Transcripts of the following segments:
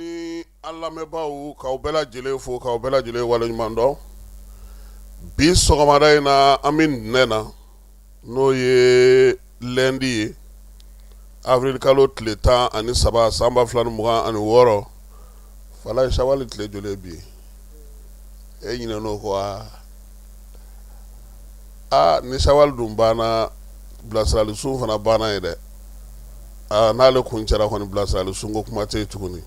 Ani an lamɛnbaaw, k'aw bɛɛ lajɛlen fo, k'aw bɛɛ lajɛlen waleɲuman dɔn. Bi sɔgɔmada in na, an bɛ ntɛnɛn na, n'o ye lundi ye, avril kalo tile 13, san 2026. Falaye, sawali tile joli ye bi ye? E ɲinɛn'o kɔ wa? Aa, ni sawali dun banna, bilasirali sun fana banna ye dɛ. Aa, n'ale kuncɛra kɔni, bilasirali sun ko kuma tɛ yen tuguni.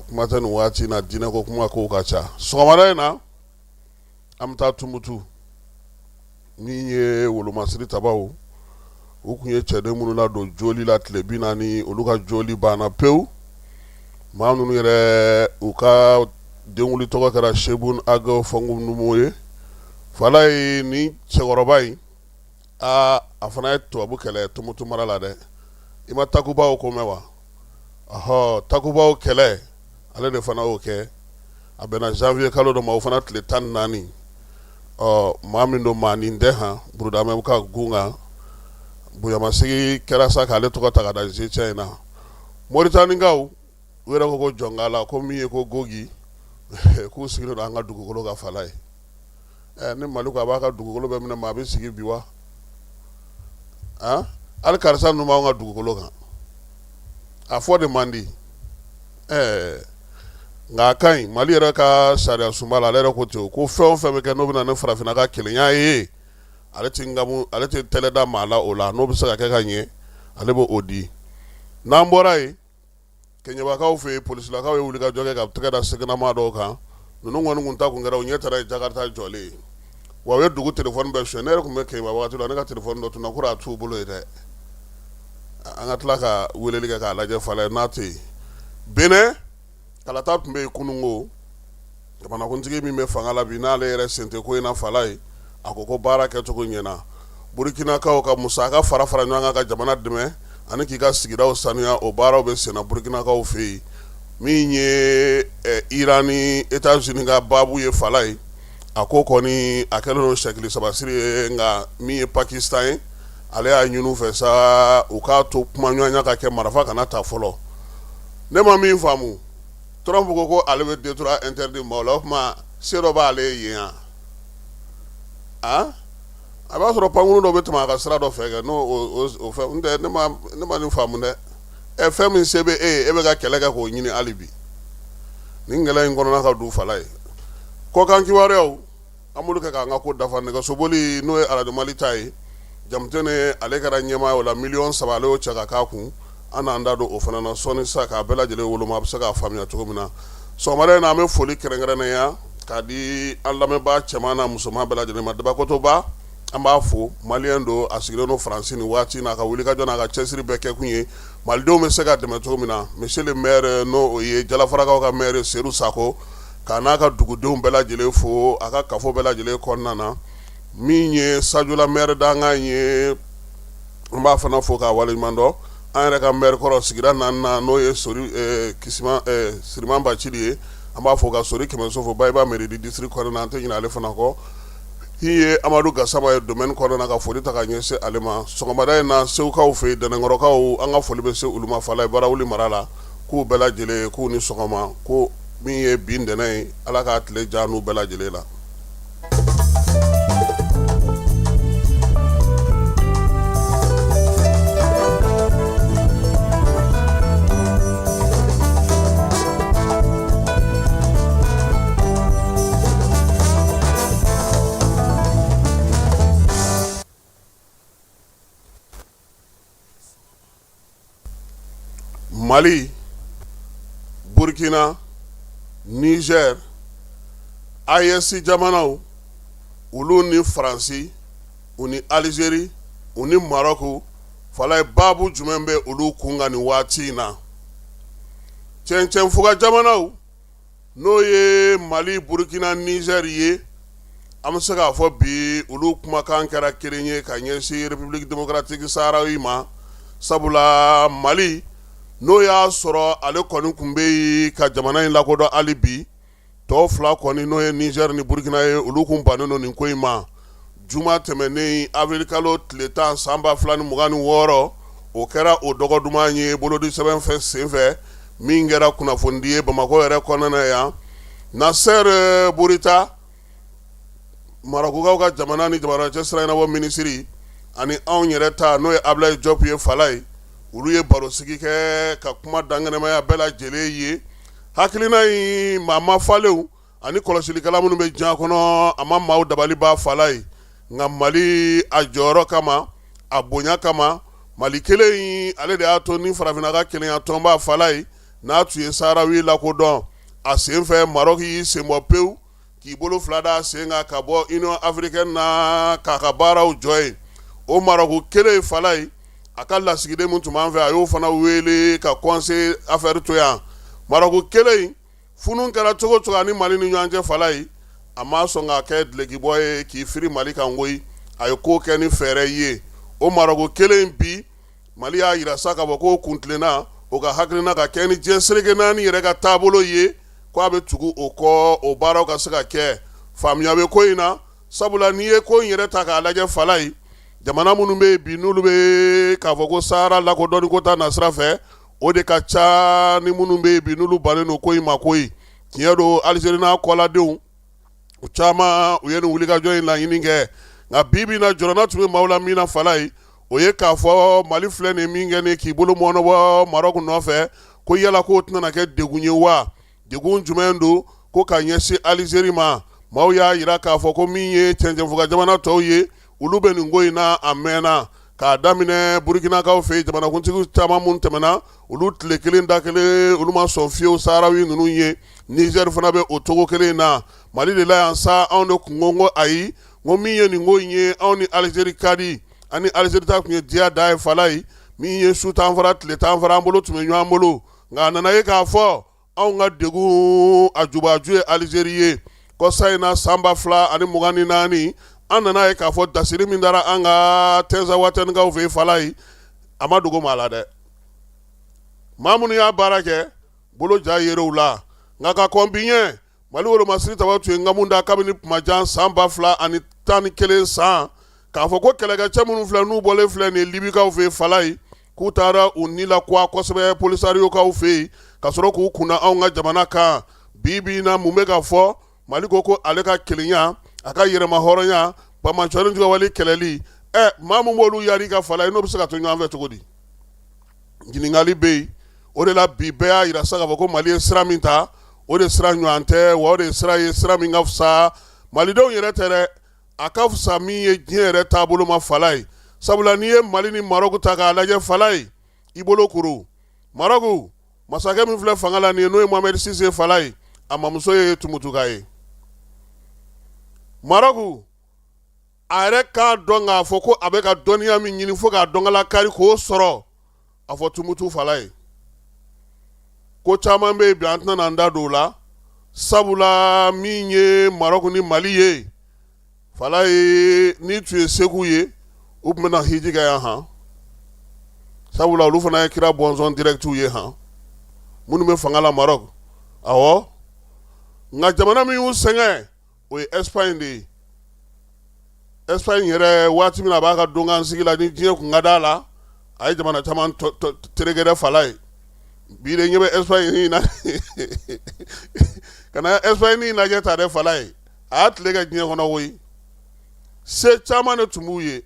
Kuma tɛ nin waati na, diinɛ ko kuma kow ka ca. Sɔgɔmada in na, an bɛ taa Tumutu. Min ye wolomasiri tabaw, u tun ye cɛden minnu ladon joli la tile 40, olu ka joli banna pewu. Maa ninnu yɛrɛ, u ka denwuli tɔgɔ kɛra Sebun Ag Fɔnkundumu ye. Falaye, ni cɛkɔrɔba in, aa, a fana ye tubabu kɛlɛ Tumutu mara la dɛ. I ma Takubaw ko mɛn wa? Ɔhɔ, Takubaw kɛlɛ, ale de fana y'o kɛ. A bɛnna janvier kalo dɔ ma, o fana tile 14. Ɔ, maa min don, maa nin tɛ han Burudamɛ ka gun kan. Bonyamasigi kɛra sa k'ale tɔgɔ ta ka da cɛ in na. Moritanikaw, u yɛrɛ ko ko jɔnkala ko min ye ko Gogi, k'u sigilen don an ka dugukolo kan. Falaye, ni Mali ko a b'a ka dugukolo bɛɛ minɛ, maa bɛ sigi bi wa? Hali karisa ninnu b'anw ka dugukolo kan, a fɔ de man di. Nka a ka ɲi. Mali yɛrɛ ka sariya sunba la, ale yɛrɛ ko ten ko fɛn o fɛn bɛ kɛ, n'o bɛ na ni farafinna ka kelenya ye, ale tɛ nkamu, ale tɛ tɛlɛ da maa la o la. N'o bɛ se ka kɛ ka ɲɛ, ale bɛ o di. N'an bɔra yen, Kɛɲɛbakaw fɛ yen, polisilakaw ye wulikajɔ kɛ ka tɛgɛ da seginama dɔw kan. Ninnu kɔni kun ta kun kɛra, u ɲɛ taara ye Jakarta jɔlen ye wa, u ye dugu telefɔni bɛɛ sonya. Ne yɛrɛ tun bɛ Kɛɲɛba waati la, ne ka telefɔni dɔ tununna, ko a t'u bolo yen dɛ. An ka tila ka weleli kɛ k'a lajɛ, Falaye, n'a tɛ yen. Benin, kalata tun bɛ yen kununko. Jamanakuntigi min bɛ fanga la bi, n'ale yɛrɛ sen tɛ ko in na, Falaye, a ko ko baara kɛcogo ɲɛna. Burukinakaw ka musaka fara fara ɲɔgɔn kan ka jamana dɛmɛ ani k'i ka sigidaw sanuya, o baaraw bɛ senna Burukinakaw fɛ yen. Min ye Iran ni États-Unis ka baabu ye, Falaye, a ko kɔni a kɛlen don sɛkili sabasiri ye. Nka min ye Pakistan ye, ale y'a ɲini u fɛ sa, u k'a to kumaɲɔgɔnya ka kɛ, marifa kana ta fɔlɔ. Ne ma min faamu, Trump ko ko ale bɛ détroit interdit maaw la. O tuma, se dɔ b'ale ye yen? A a b'a sɔrɔ pankurun dɔ bɛ tɛmɛ a ka sira dɔ fɛ kɛ, n'o o fɛn n tɛ. Ne ma nin faamu dɛ. Ɛ, fɛn min se bɛ e ye, e bɛ ka kɛlɛ kɛ k'o ɲini hali bi. Nin kɛlɛ in kɔnɔna ka du, Falaye. Kɔkan kibaruyaw, an b'olu kɛ k'an ka ko dafa. Nɛgɛsoboli, n'o ye Arajo Mali ta ye, Jamutɛnɛ, ale kɛra ɲɛmaa ye o la. Miliyɔn 3, ale y'o cɛ ka k'a kun. An n'an da don o fana na sɔɔni sa, k'a bɛɛ lajɛlen woloma, a bɛ se k'a faamuya cogo min na. Sɔgɔmada in na, an bɛ foli kɛrɛnkɛrɛnnenya k'a di an lamɛnbaa cɛman n'a musoman bɛɛ lajɛlen ma. Dabakotoba, an b'a fo. Maliyɛn don, a sigilen don Faransi nin waati n'a ka wulikajɔ n'a ka cɛsiri bɛɛ kɛ kun ye malidenw bɛ se ka dɛmɛ cogo min na. Monsieur le maire, n'o o ye Jalafarakaw ka maire Seydou Sako, k'a n'a ka dugudenw bɛɛ lajɛlen fo, a ka kafo bɛɛ lajɛlen kɔnɔna na. Min ye Sajola maire dankan ye, an b'a fana fo k'a waleɲuman dɔn. An yɛrɛ ka maire kɔrɔ sigida naaninan, n'o ye Sori Kisima Siriman Bacili ye, an b'a fo ka Sori Kɛmɛso fo Bayiba mairie du district kɔnɔna na. An tɛ ɲinɛ ale fana kɔ. Min ye Amadu Gasama ye domaine kɔnɔna na, ka foli ta ka ɲɛsin ale ma. Sɔgɔmada in na, Segukaw fɛ yen, Dɛnɛnkɔrɔkaw, an ka foli bɛ se olu ma, Falaye, Barawuli mara la, k'u bɛɛ lajɛlen k'u ni sɔgɔma, ko min ye bi ntɛnɛn ye, Ala k'a tile diya n'u bɛɛ lajɛlen la. Mali, Burkina, Niger, AES jamanaw, olu ni Faransi, u ni Algérie, u ni Maroc, Falaye, baabu jumɛn bɛ olu kun kan nin waati in na? Cɛncɛnfuga jamanaw, n'o ye Mali, Burukina, Niger ye, an bɛ se k'a fɔ bi olu kumakan kɛra kelen ye ka ɲɛsin République démocratique sahraoui ma. Sabula Mali, n'o y'a sɔrɔ ale kɔni tun bɛ yen ka jamana in lakodɔn hali bi, tɔw fila kɔni, n'o ye Niger ni Burukina ye, olu kun bannen don nin ko in ma. Juma tɛmɛnen, avril kalo tile 10, san 2026, o kɛra o dɔgɔ duman ye bolodi sɛbɛn fɛ senfɛ. Min kɛra kunnafonidi ye Bamakɔ yɛrɛ kɔnɔna na yan, Nasɛri Burita, Marɔkukaw ka jamana ni jamana cɛ sira ɲɛnabɔ minisiri, ani anw yɛrɛ ta n'o ye Abulayi Jɔpu ye Falaye, olu ye barosigi kɛ ka kuma dankɛnɛmaya bɛɛ lajɛlen ye. Hakilina in maa mafalenw ani kɔlɔsilikɛla minnu bɛ diɲɛ kɔnɔ, a ma maaw dabali ban Falaye. Nka Mali a jɔyɔrɔ kama, a bonya kama, Mali kelen in ale de y'a to ni farafinna ka kelenya tɔnba Falaye n'a tun ye Saharawi lakodɔn a senfɛ, Marɔku y'i senbɔ pewu k'i bolo fila da sen kan ka bɔ Union africaine na k'a ka baaraw jɔ yen. O Marɔku kelen Falaye, a ka lasigiden min tun b'an fɛ, a y'o fana wele ka conseil affaire to yan. Marɔku kelen, funu kɛra cogo cogo ani Mali ni ɲɔgɔn cɛ Falaye, a ma sɔn k'a kɛ dulokibɔ ye k'i firi Mali kan koyi. A ye ko kɛ ni fɛɛrɛ ye. O Marɔku kelen bi, Mali y'a jira sa k'a fɔ ko kuntilenna o ka hakilina ka kɛ ni diɲɛ seleke naani yɛrɛ ka taabolo ye, ko a bɛ tugu o kɔ, o baaraw ka se ka kɛ. Faamuya bɛ ko in na, sabula n'i ye ko in yɛrɛ ta k'a lajɛ Falaye, jamana minnu bɛ yen bi n'olu bɛ k'a fɔ ko Sahara lakodɔnni ko ta nasira fɛ, o de ka ca ni minnu bɛ yen bi n'olu bannen don ko in ma koyi. Tiɲɛ don, Alizeri n'a kɔladenw u caman u ye nin wulikajɔ in laɲini kɛ, nka bi bi na jɔrɔna tun bɛ maaw la min na Falaye, o ye k'a fɔ Mali filɛ nin min kɛ nin k'i bolo mɔɔnɔbɔ Marɔku nɔfɛ, ko yala k'o tɛna kɛ degun ye wa? Degun jumɛn don ko ka ɲɛsin Alizeri ma? Maaw y'a jira k'a fɔ ko min ye cɛncɛnfuga jamana tɔw ye, olu bɛ nin ko in na a mɛnna, k'a daminɛ Burukinakaw fɛ yen, jamanakuntigi caman minnu tɛmɛna, olu tile kelen da kelen olu ma sɔn fiyewu Saharawi ninnu ye. Nizɛri fana bɛ o cogo kelen in na. Mali de la yan sa, anw de kun ko ayi, ko min ye nin ko in ye, anw ni Alizeri ka di, ani Alizeri ta tun ye diya da ye Falaye. Min ye su t'an fara tile t'an fara, an bolo tun bɛ ɲɔgɔn bolo, nka a nana ye k'a fɔ anw ka degun a jubaju ye Alizeri ye. Kɔsa in na, san 2024, an nana ye k'a fɔ dasiri min dara an ka Tɛnzawatɛnikaw fɛ yen Falaye, a ma dogo maa la dɛ. Maa minnu y'a baara kɛ, bolo ja yer'u la. Nka ka kɔn bi ɲɛ, Mali wolomasiri taba tun ye nkamu da kabini kuma jan, san 2011 san, k'a fɔ ko kɛlɛkɛcɛ minnu filɛ n'u bɔlen filɛ nin ye Libikaw fɛ yen Falaye, k'u taara u ni lakuwa kosɛbɛ Polisariyokaw fɛ yen ka sɔrɔ k'u kunda anw ka jamana kan. Bi bi in na, mun bɛ ka fɔ? Mali ko ko ale ka kelenya, a ka yɛrɛma hɔrɔnya, banbaanciya juguwale kɛlɛli. Ɛ, maa min b'olu yari ka Falaye, n'o bɛ se ka to ɲɔgɔn fɛ cogo di? Ɲininkali bɛ yen. O de la bi bɛɛ y'a jira sa k'a fɔ ko Mali ye sira min ta, o de sira ɲɔgɔn tɛ, wa o de sira ye sira min ka fisa malidenw yɛrɛ tɛ dɛ, a ka fisa min ye diɲɛ yɛrɛ taabolo ma Falaye. Sabula n'i ye Mali ni Marɔku ta k'a lajɛ Falaye, i bolo kuru. Marɔku masakɛ min filɛ fanga la nin ye, n'o ye Mohamɛdi six ye Falaye, a mamuso ye Tumutuka ye. Marɔku a yɛrɛ k'a dɔn k'a fɔ ko a bɛ ka dɔnniya min ɲini fo k'a dɔnkala kari k'o sɔrɔ, a fɔ Tumutu Falaye. Ko caman bɛ yen bi, an tɛna an da don o la, sabula min ye Marɔku ni Mali ye Falaye, n'i tun ye Segu ye, u tun bɛna hiji kɛ yan han, sabula olu fana ye kira bɔnsɔn directw ye han, minnu bɛ fanga la Marɔku. Awɔ, nka jamana min y'u sɛgɛn, o ye Espagne de ye. Espagne yɛrɛ, waati min a b'a ka donkan sigi la, ni diɲɛ kun ka d'a la, a ye jamana caman tereke dɛ Falaye. Bi de ɲɛ bɛ Espagne na ka na Espagne lajɛ ta dɛ Falaye, a y'a tile kɛ diɲɛ kɔnɔ koyi. Se caman de tun b'u ye.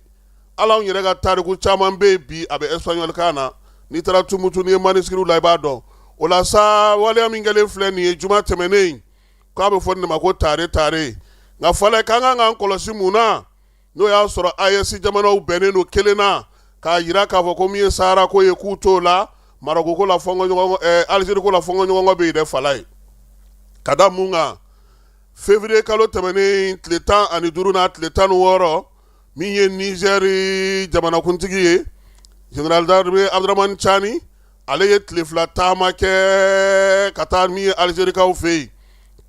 Ala, anw yɛrɛ ka tariku caman bɛ yen bi, a bɛ espagnol kan na. N'i taara Tumutu, n'i ye manuscrits la, i b'a dɔn. O la sa, waleya min kɛlen filɛ nin ye juma tɛmɛnen, k'a bɛ fɔ nin ma ko tare tare. Nka Falaye, k'an kan k'an kɔlɔsi mun na? N'o y'a sɔrɔ AES jamanaw bɛnnen don kelen na k'a jira k'a fɔ ko min ye Sahara ko ye, k'u t'o la, Marɔku ko la fɔnkɔɲɔgɔnkɔ, Alizeri ko la fɔnkɔɲɔgɔnkɔ bɛ yen dɛ Falaye. Ka da mun kan? Février kalo tɛmɛnen tile 15 n'a tile 16, min ye Nizɛri jamanakuntigi ye, général d'armée Abdramani Cani, ale ye tile 2 taama kɛ ka taa min ye Alizerikaw fɛ yen.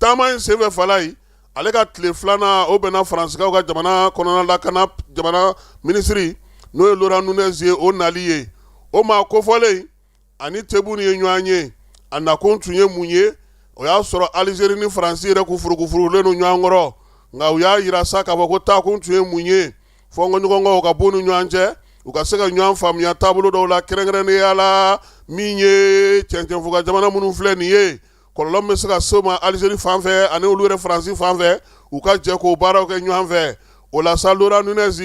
Taama in senfɛ Falaye, ale ka tile filanan, o bɛnna Faransikaw ka jamana kɔnɔna lakana jamana minisiri, n'o ye Laurent Nunez ye, o nali ye. O maa kofɔlen ani Tebboune ye ɲɔgɔn ye. A nakun tun ye mun ye? O y'a sɔrɔ Alizeri ni Faransi yɛrɛ k'u furukufurulen don ɲɔgɔn kɔrɔ, nka u y'a jira sa k'a fɔ ko taakun tun ye mun ye? Fɔnkɔɲɔgɔnkɔw ka b'u ni ɲɔgɔn cɛ. u ka se ka ɲɔgɔn faamuya taabolo dɔw la, kɛrɛnkɛrɛnnenya la min ye cɛncɛnfuga jamana minnu filɛ nin ye, kɔlɔlɔ min bɛ se ka se u ma Alizeri fan fɛ ani olu yɛrɛ Faransi fan fɛ, u ka jɛ k'o baaraw kɛ ɲɔgɔn fɛ. O la sa, Laurent Nunez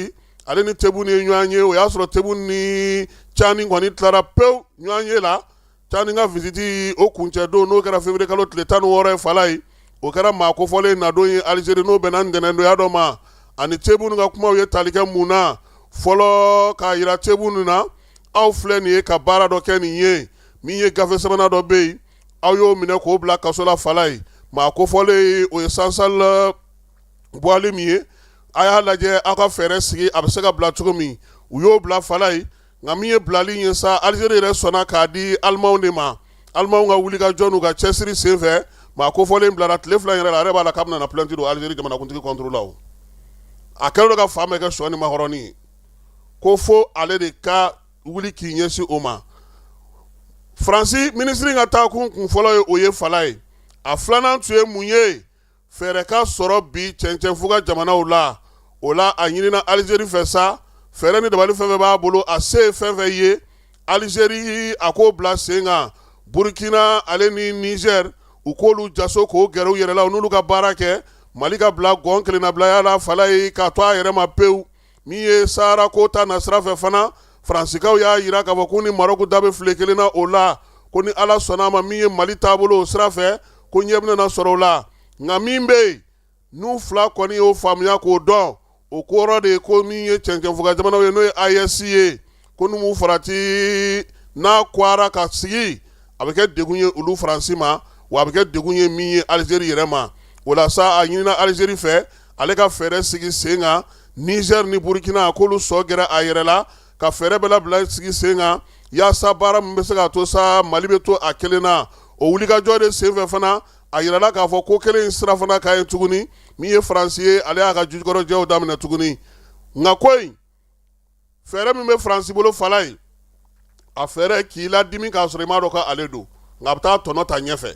ale ni Tebboune ye ɲɔgɔn ye. O y'a sɔrɔ Tebboune ni Tiani kɔni tilara pewu ɲɔgɔn ye la. Tiani ka visite o kuncɛ don, n'o kɛra février kalo tile 16 ye, Falaye, o kɛra maa kofɔlen nadon ye Alizeri, n'o bɛnna ntɛnɛndonya dɔ ma. Ani Tebboune ka kumaw ye tali kɛ mun na fɔlɔ? K'a yira Tebboune na, aw filɛ nin ye ka baara dɔ kɛ nin ye, min ye gafe sɛbɛnna dɔ bɛ yen, aw y'o minɛ k'o bila kaso la. Falaye, maa kofɔlen o ye Sansal Boualem ye. A y'a lajɛ aw ka fɛɛrɛ sigi a bɛ se ka bila cogo min. U y'o bila, Falaye. Nka min ye bilali ye sa, Alizeri yɛrɛ sɔnna k'a di Alimanw de ma. Alimanw ka wulikajɔ n'u ka cɛsiri senfɛ, maa kofɔlen bilara tile 2 yɛrɛ la. A yɛrɛ b'a la k'a bɛna na plainte don Alizeri jamanakuntigi contre la. O a kɛlen don ka fan bɛɛ kɛ sɔ ni makɔrɔni ye, ko fo ale de ka wuli k'i ɲɛsin o ma. Faransi minisiri ka taakun kun fɔlɔ ye o ye, Falaye. A filanan tun ye mun ye? Fɛɛrɛ ka sɔrɔ bi cɛncɛnfuga jamanaw la. O la, a ɲinina Alizeri fɛ sa, fɛɛrɛ ni dabali fɛn fɛn b'a bolo, a se ye fɛn fɛn ye, Alizeri a k'o bila sen kan. Burukina ale ni Nizɛri, u k'olu jaso k'o gɛrɛ u yɛrɛ la, u n'olu ka baara kɛ. Mali ka bila gɔn kelennabilaya la, Falaye, k'a to a yɛrɛ ma pewu. Min ye Sahara ko ta na sira fɛ fana, Faransikaw y'a jira k'a fɔ k'u ni Marɔku da bɛ file kelen na o la, ko ni Ala sɔnna a ma, min ye Mali taabolo o sira fɛ, ko ɲɛ bɛna sɔrɔ o la. Nka min bɛ yen n'u fila kɔni y'o faamuya k'o dɔn, o kɔrɔ de ye ko min ye cɛncɛnfuga jamanaw ye, n'o ye AES ye, ko n'u m'u farati n'a kwara ka sigi, a bɛ kɛ degun ye olu Faransi ma, wa a bɛ kɛ degun ye min ye Alizeri yɛrɛ ma. O la sa, a ɲinina Alizeri fɛ, ale ka fɛɛrɛ sigi sen kan, Niger ni Burkina k'olu sɔ gɛrɛ a yɛrɛ la, ka fɛɛrɛ bɛɛ labila sigi sen kan yaasa baara min bɛ se k'a to sa Mali bɛ to a kelen na. O wulikajɔ de senfɛ fana, a yirala k'a fɔ ko kelen in sira fana ka ɲi tuguni. Min ye Faransi ye, ale y'a ka jukɔrɔjɛw daminɛ tuguni. Nka ko in fɛɛrɛ min bɛ Faransi bolo, Falaye, a fɛɛrɛ k'i ladimi k'a sɔrɔ i m'a dɔn k'ale don, nka a bɛ taa tɔnɔ ta ɲɛfɛ.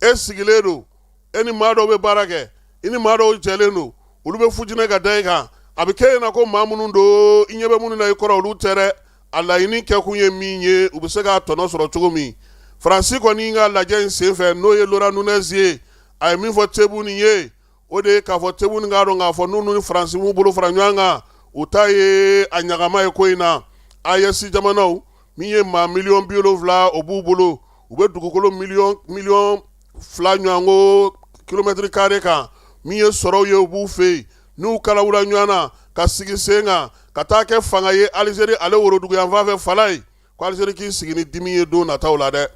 E sigilen don, e ni maa dɔw bɛ baara kɛ, i ni maa dɔw jɛlen don, olu bɛ fujinɛ ka da i kan. A bɛ kɛ e na ko maa minnu don, i ɲɛ bɛ minnu na i kɔrɔ, olu tɛ dɛ. A laɲini kɛkun ye min ye, u bɛ se k'a tɔnɔ sɔrɔ cogo min. Faransi kɔni ka lajɛ in senfɛ, n'o ye Laurent Nunez ye, a ye min fɔ Tebboune ye, o de ye k'a fɔ Tebboune k'a dɔn k'a fɔ n'u ni Faransi m'u bolo fara ɲɔgɔn kan, u ta ye a ɲagama ye ko in na. AES jamanaw, min ye maa miliyɔn 70, o b'u bolo. U bɛ dugukolo miliyɔn 2 ɲɔgɔnko kilomɛtiri kare kan. Min ye sɔrɔw ye, u b'u fɛ yen. N'u kalawula ɲɔgɔn na ka sigi sen kan ka taa kɛ fanga ye Alizeri ale woroduguyanfan fɛ, Falaye, ko Alizeri k'i sigi ni dimi ye don nataw la dɛ.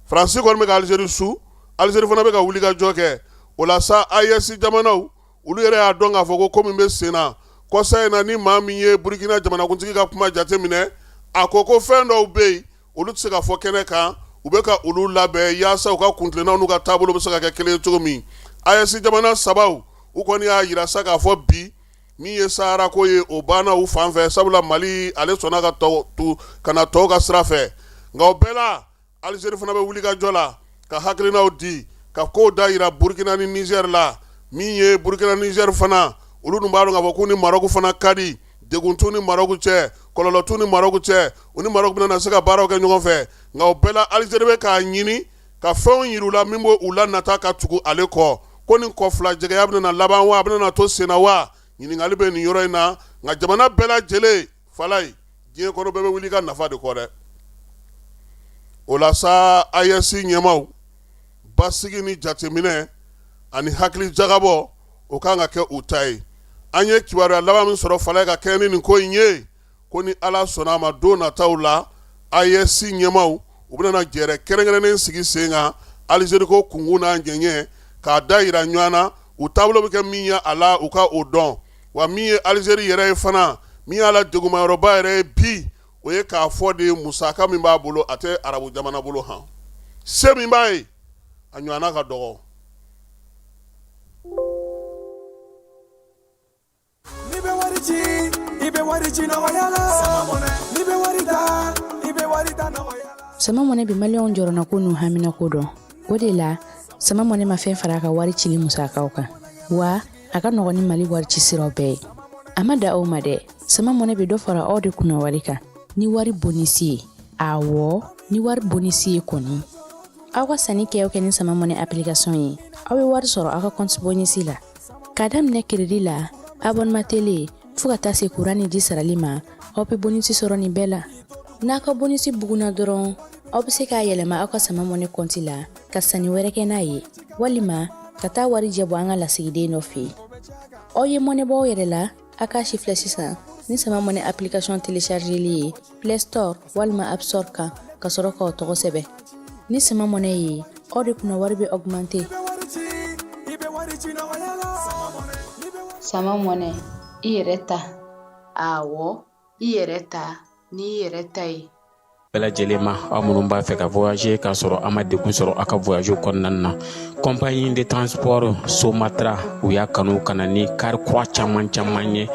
Faransi kɔni bɛ ka Alizeri su, Alizeri fana bɛ ka wulikajɔ kɛ. O la sa, AES jamanaw olu yɛrɛ y'a dɔn k'a fɔ ko ko min bɛ sen na kɔsa in na, ni maa min ye Burukina jamanakuntigi ka kuma jateminɛ, a ko ko fɛn dɔw bɛ yen, olu tɛ se ka fɔ kɛnɛ kan, u bɛ ka olu labɛn yaasa u ka kuntilennaw n'u ka taabolo bɛ se ka kɛ kelen ye cogo min. AES jamana sabaw, u kɔni y'a jira sa k'a fɔ bi, min ye Sahara ko ye, o banna u fan fɛ, sabula Mali ale sɔnna ka to ka na tɔw ka sira fɛ. Nka o bɛɛ la, Alizeri fana bɛ wulikajɔ la ka hakilinaw di, ka kow da yira Burukina ni Nizɛri la. Min ye Burukina, Nizɛri fana, olu dun b'a dɔn k'a fɔ k'u ni Marɔku fana ka di, degun t'u ni Marɔku cɛ, kɔlɔlɔ t'u ni Marɔku cɛ, u ni Marɔku bɛna se ka baaraw kɛ ɲɔgɔn fɛ. Nka o bɛɛ la, Alizeri bɛ k'a ɲini ka fɛnw yir'u la min b'u la nata ka tugu ale kɔ. Ko nin kɔfilajɛgɛya bɛna laban wa, a bɛna to senna wa? Ɲininkali bɛ nin yɔrɔ in na. Nka jamana bɛɛ lajɛlen, Falaye, diɲɛ kɔnɔ bɛɛ bɛ wuli ka nafa de kɔ dɛ. O la sa, AES ɲɛmaaw, basigi ni jateminɛ ani hakili jagabɔ, o kan ka kɛ u ta ye. An ye kibaruya laban min sɔrɔ, Falaye, ka kɛɲɛ ni nin ko in ye, ko ni Ala sɔnna a ma, don nataw la, AES ɲɛmaaw u bɛna jɛrɛ kɛrɛnkɛrɛnnen sigi sen kan Alizeri ko kunkun n'a ɲɛɲɛ, k'a da yira ɲɔgɔn na, u taabolo bɛ kɛ min ye a la, u ka o dɔn. Wa min ye Alizeri yɛrɛ ye fana, min y'a la degunmayɔrɔba yɛrɛ ye bi, o ye k'a fɔ de musaka min b'a bolo, a tɛ arabu jamana bolo han. Se min b'a ye, a ɲɔgɔnna ka dɔgɔ. N'i bɛ wari ci, i bɛ wari ci nɔgɔya la. N'i bɛ wari ta, i bɛ wari ta nɔgɔya la. Sama Money bɛ maliyɛnw jɔrɔnako n'u haminako dɔn. O de la, Sama Money ma fɛn fara a ka wari cili musakaw kan, wa a ka nɔgɔn ni Mali wari ci siraw bɛɛ ye. A ma da o ma dɛ. Sama Money bɛ dɔ fara aw de kunna wari kan ni wari bonisi ye. Awɔ, ni wari bonisi ye kɔni. Aw ka sanni kɛ o kɛ ni Sama Money application ye, aw bɛ wari sɔrɔ aw ka compte bonisi la. K'a daminɛ crédit la, abonnement télé, fo ka taa se kuran ni ji sarali ma, aw bɛ bonisi sɔrɔ nin bɛɛ la. N'a ka bonisi bugunna dɔrɔn, aw bɛ se k'a yɛlɛma aw ka Sama Money compte la ka sanni wɛrɛ kɛ n'a ye, walima ka taa warijɛ bɔ an ka lasigiden dɔ fɛ yen. Aw ye mɔnɛ bɔ aw yɛrɛ la, a k'a sifilɛ sisan ni Sama Money application téléchargeli ye Play Store walima App Store kan, ka sɔrɔ k'aw tɔgɔ sɛbɛn. Ni Sama Money ye, aw de kunna wari bɛ augmenter. Sama Money, i yɛrɛ ta. Awɔ, i yɛrɛ ta n'i yɛrɛ ta ye. Bɛɛ lajɛlen ma, aw minnu b'a fɛ ka voyager k'a sɔrɔ a ma degun sɔrɔ aw ka voyage kɔnɔna na, compagnie de transport Somatra, u y'a kanu ka na ni kari kura caman caman ye,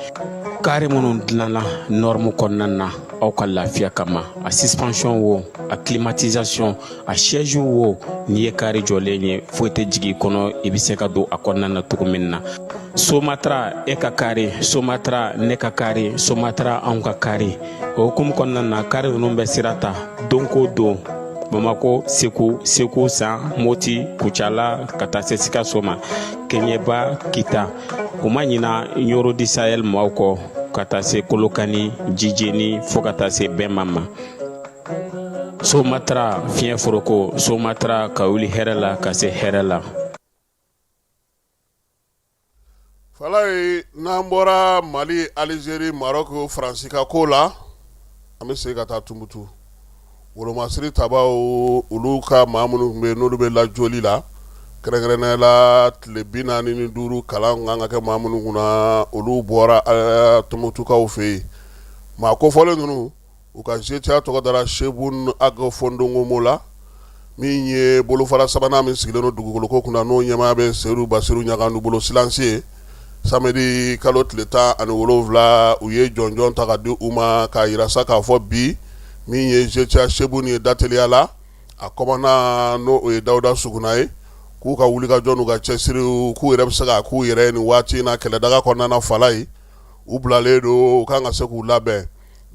kari minnu dilanna norme kɔnɔna na aw ka lafiya kama. A suspension wo, a climatisation, a siège wo, n'i ye kari jɔlen ye, foyi tɛ jigin i kɔnɔ, i bɛ se ka don a kɔnɔna na cogo min na. Somatra, e ka kari, Somatra, ne ka kari, Somatra, anw ka kari. O hukumu kɔnɔna na, kari ninnu bɛ sira ta don ko don Bamako, Segu, Segu San, Moti, Kucala, ka taa se Sikaso ma, Keɲeba, Kita. U ma ɲina Ɲoro du Sahel maaw kɔ, ka taa se Kolokani, Jijeni, fo ka taa se Bɛnma ma. Somatra, fiɲɛ foroko, Somatra, ka wuli hɛrɛ la ka se hɛrɛ la. Falaye, n'an bɔra Mali, Alizeri, Marɔku, Faransi ka ko la, an bɛ segin ka taa Tumutu. Wolomasiri tabaw, olu ka maa minnu tun bɛ yen, n'olu bɛ lajoli la, kɛrɛnkɛrɛnnenya la tile 45 kalan kan ka kɛ maa minnu kunna, olu bɔra Tumutukaw fɛ yen. Maa kofɔlen ninnu, u ka GTA tɔgɔ dara Sebun Ag Fondongomo la, min ye bolofara sabanan min sigilen don dugukoloko kunna, n'o ɲɛmaa bɛ Sedu Basiru Ɲagandu bolo silansi ye. Samedi kalo tile 17, u ye jɔnjɔn ta ka di u ma, k'a jira sa k'a fɔ bi min ye GTA Sebun ye dateliya la, a commandant, n'o o ye Dawuda Suguna ye, k'u ka wulikajɔ n'u ka cɛsiriw, k'u yɛrɛ bɛ se k'a k'u yɛrɛ ye nin waati in na kɛlɛdaga kɔnɔna na. Falaye, u bilalen don, u kan ka se k'u labɛn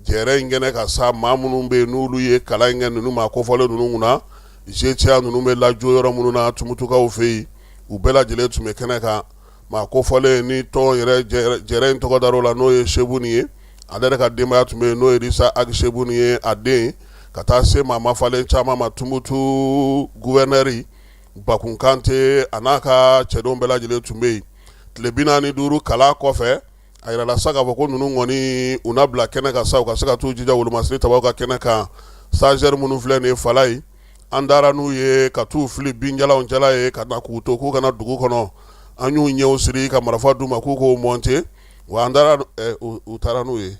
jɛrɛ in kɛnɛ kan sa. Maa minnu bɛ yen, n'olu ye kalan in kɛ ninnu maa kofɔlen ninnu kunna, GTA ninnu bɛ lajɔ yɔrɔ minnu na Tumutukaw fɛ yen, u bɛɛ lajɛlen tun bɛ kɛnɛ kan. Maa kofɔlen ni tɔn yɛrɛ jɛrɛ in tɔgɔ dar'o la, n'o ye Sebun ye, ale yɛrɛ ka denbaya tun bɛ yen, n'o ye Risa Ag Sebun ye, a den, ka taa se maa mafalen caman ma. Tumutu gouverneur Bakun Kante, a n'a ka cɛdenw bɛɛ lajɛlen tun bɛ yen. Tile 45 kalan kɔfɛ, a yirala sa k'a fɔ ko ninnu kɔni, u na bila kɛnɛ kan sa, u ka se ka t'u jija wolomasiri tabaw ka kɛnɛ kan. Stagiaire minnu filɛ nin ye, Falaye, an taara n'u ye ka t'u fili binjalanw cɛla ye, ka na k'u to k'u ka na dugu kɔnɔ. An y'u ɲɛw siri ka marifa d'u ma k'u k'o monter. Wa an taara, u taara n'u ye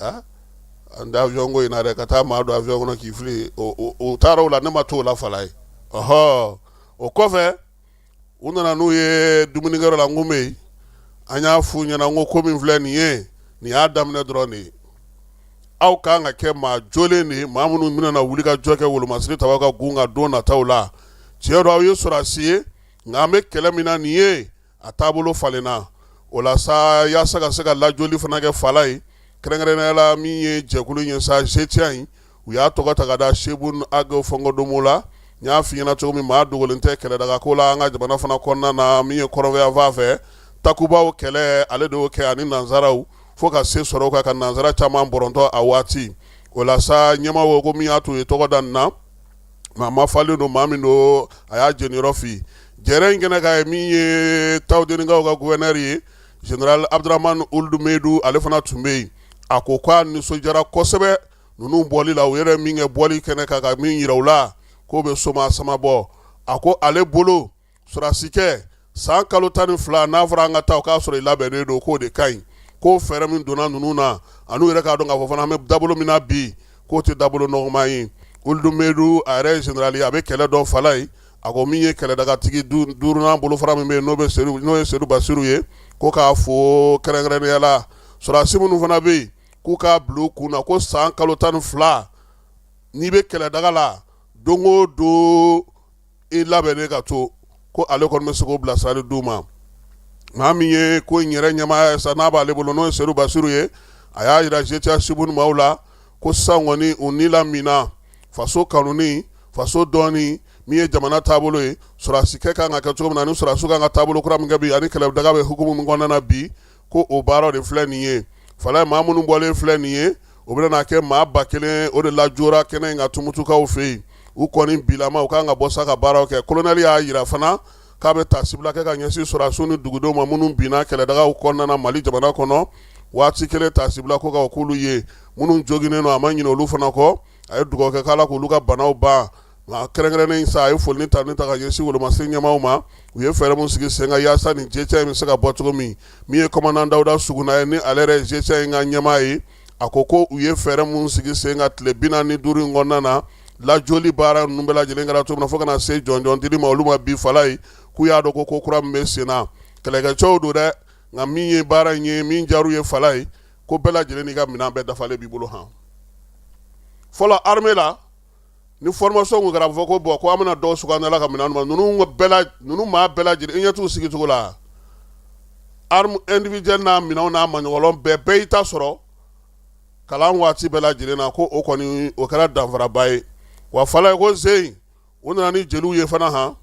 an tɛ avion ko in na dɛ, ka taa maa don avion kɔnɔ k'i fili. U taara o la, ne ma t'o la, Falaye. Ɔhɔ, o kɔfɛ, u nana n'u ye dumunikɛyɔrɔ la. N ko bɛ yen, an y'a f'u ɲɛna, n ko ko min filɛ nin ye, nin y'a daminɛ dɔrɔn de ye. Aw kan ka kɛ maa jolen de ye, maa minnu bɛna na wuli ka jɔ kɛ wolomasiri tabaw ka gun kan don nataw la. Tiɲɛ don, aw ye sɔrɔdasi ye, nka an bɛ kɛlɛ min na nin ye, a taabolo falenna. O la sa, yaasa ka se ka lajoli fana kɛ, Falaye, kɛrɛnkɛrɛnnenya la min ye jɛkulu in ye sa, GTA in, u y'a tɔgɔ ta ka da Sebun Ag Fɔnkɔdomo la. N y'a f'i ɲɛna cogo min, maa dogolen tɛ kɛlɛdaga ko la an ka jamana fana kɔnɔna na. Min ye kɔrɔnfɛ fɛ takubaw kɛlɛ, ale de y'o kɛ ani nansaraw, fo ka se sɔrɔ kan ka nansara caman bɔrɔntɔ a waati. O la sa, ɲɛmaa ko min y'a to u ye tɔgɔ da nin na, maa mafalen don, maa min don, a y'a jeniyɔrɔ fin jɛrɛ in kɛnɛ kan ye. Min ye Tawudenikaw ka gouverneur ye, général Abdramane Ould Medu, ale fana tun bɛ yen. A ko k'a nisɔndiyara kosɛbɛ ninnu bɔli la, u yɛrɛ min kɛ bɔli kɛnɛ kan, ka min yira u la k'o bɛ soma sama bɔ. A ko ale bolo, sɔrɔdasikɛ san kalo 12, n'a fɔra an ka taa, o k'a sɔrɔ i labɛnnen don, k'o de ka ɲi. K'o fɛɛrɛ min donna ninnu na, an'u yɛrɛ k'a dɔn k'a fɔ fana an bɛ dabolo min na bi, k'o tɛ dabolo nɔgɔman ye. Ould Medu, a yɛrɛ ye général ye, a bɛ kɛlɛ dɔn, Falaye. A ko min ye kɛlɛdagatigi duurunan bolofara min bɛ yen, n'o ye Sedu Basiru ye, ko k'a fo kɛrɛnkɛrɛnnenya la. Sɔrɔdasi minnu fana bɛ yen, k'u k'a bila u kun na ko san kalo 12, n'i bɛ kɛlɛdaga la, don o don i labɛnnen ka to, ko ale kɔni bɛ se k'o bilasirali d'u ma. Maa min ye ko in yɛrɛ ɲɛmaaya ye sa, n'a b'ale bolo, n'o ye Sedu Basiru ye, a y'a jira GTIA Sibuni maaw la ko sisan kɔni u ni lamina faso kanuni, faso dɔnni, min ye jamana taabolo ye, sɔrɔdasikɛ kan ka kɛ cogo min na, ni sɔrɔdasiw kan ka taabolo kura min kɛ bi, ani kɛlɛdaga bɛ hukumu min kɔnɔna na bi, ko o baara de filɛ nin ye. Falaye, maa minnu bɔlen filɛ nin ye, o bɛna kɛ maa 1000, o de lajɔra kɛnɛ in kan Tumutukaw fɛ yen. U kɔni bilama u kan ka bɔ sa ka baaraw kɛ. Kolonɛli y'a jira fana k'a bɛ taasibila kɛ ka ɲɛsin sɔrɔdasiw ni dugudenw ma minnu binna kɛlɛdagaw kɔnɔna na Mali jamana kɔnɔ. Waati kelen taasibila ko ka k'olu ye, minnu joginnen don, a ma ɲinɛ olu fana kɔ. A ye dugawu kɛ k'Ala k'olu ka banaw ban. Nka kɛrɛnkɛrɛnnen sa, a ye foli ni tanuni ta ka ɲɛsin wolomasiri ɲɛmaaw ma, u ye fɛɛrɛ min sigi sen kan yaasa nin GTIA in bɛ se ka bɔ cogo min. Min ye commandant Dawuda Suguna ye, ni ale yɛrɛ ye GTIA in ka ɲɛmaa ye, a ko ko u ye fɛɛrɛ min sigi sen kan tile 45 in kɔnɔna na, lajɔli baara ninnu bɛɛ lajɛlen kɛra cogo min na fo ka na se jɔnjɔn dili ma olu ma bi. Falaye, k'u y'a dɔn ko ko kura min bɛ sen na, kɛlɛkɛcɛw don dɛ, nka min ye baara in ye, min diyar'u ye, Falaye, ko bɛɛ lajɛlen n'i ka minɛn bɛɛ dafalen b'i bolo. Han, fɔlɔ armée la, ni formation kun kɛra, a bɛ fɔ ko bon, ko an bɛna dɔw sugandi ka minɛn ma. Ninnu bɛɛ la, ninnu maa bɛɛ lajɛlen, i ɲɛ t'u sigi cogo la, arme individuelle n'a minɛnw n'a maɲɔgɔlɔn bɛɛ, bɛɛ y'i ta sɔrɔ kalan waati bɛɛ lajɛlen na. Ko o kɔni, o kɛra danfaraba ye. Wa Falaye, ko sen u nana ni jeliw ye fana. Han,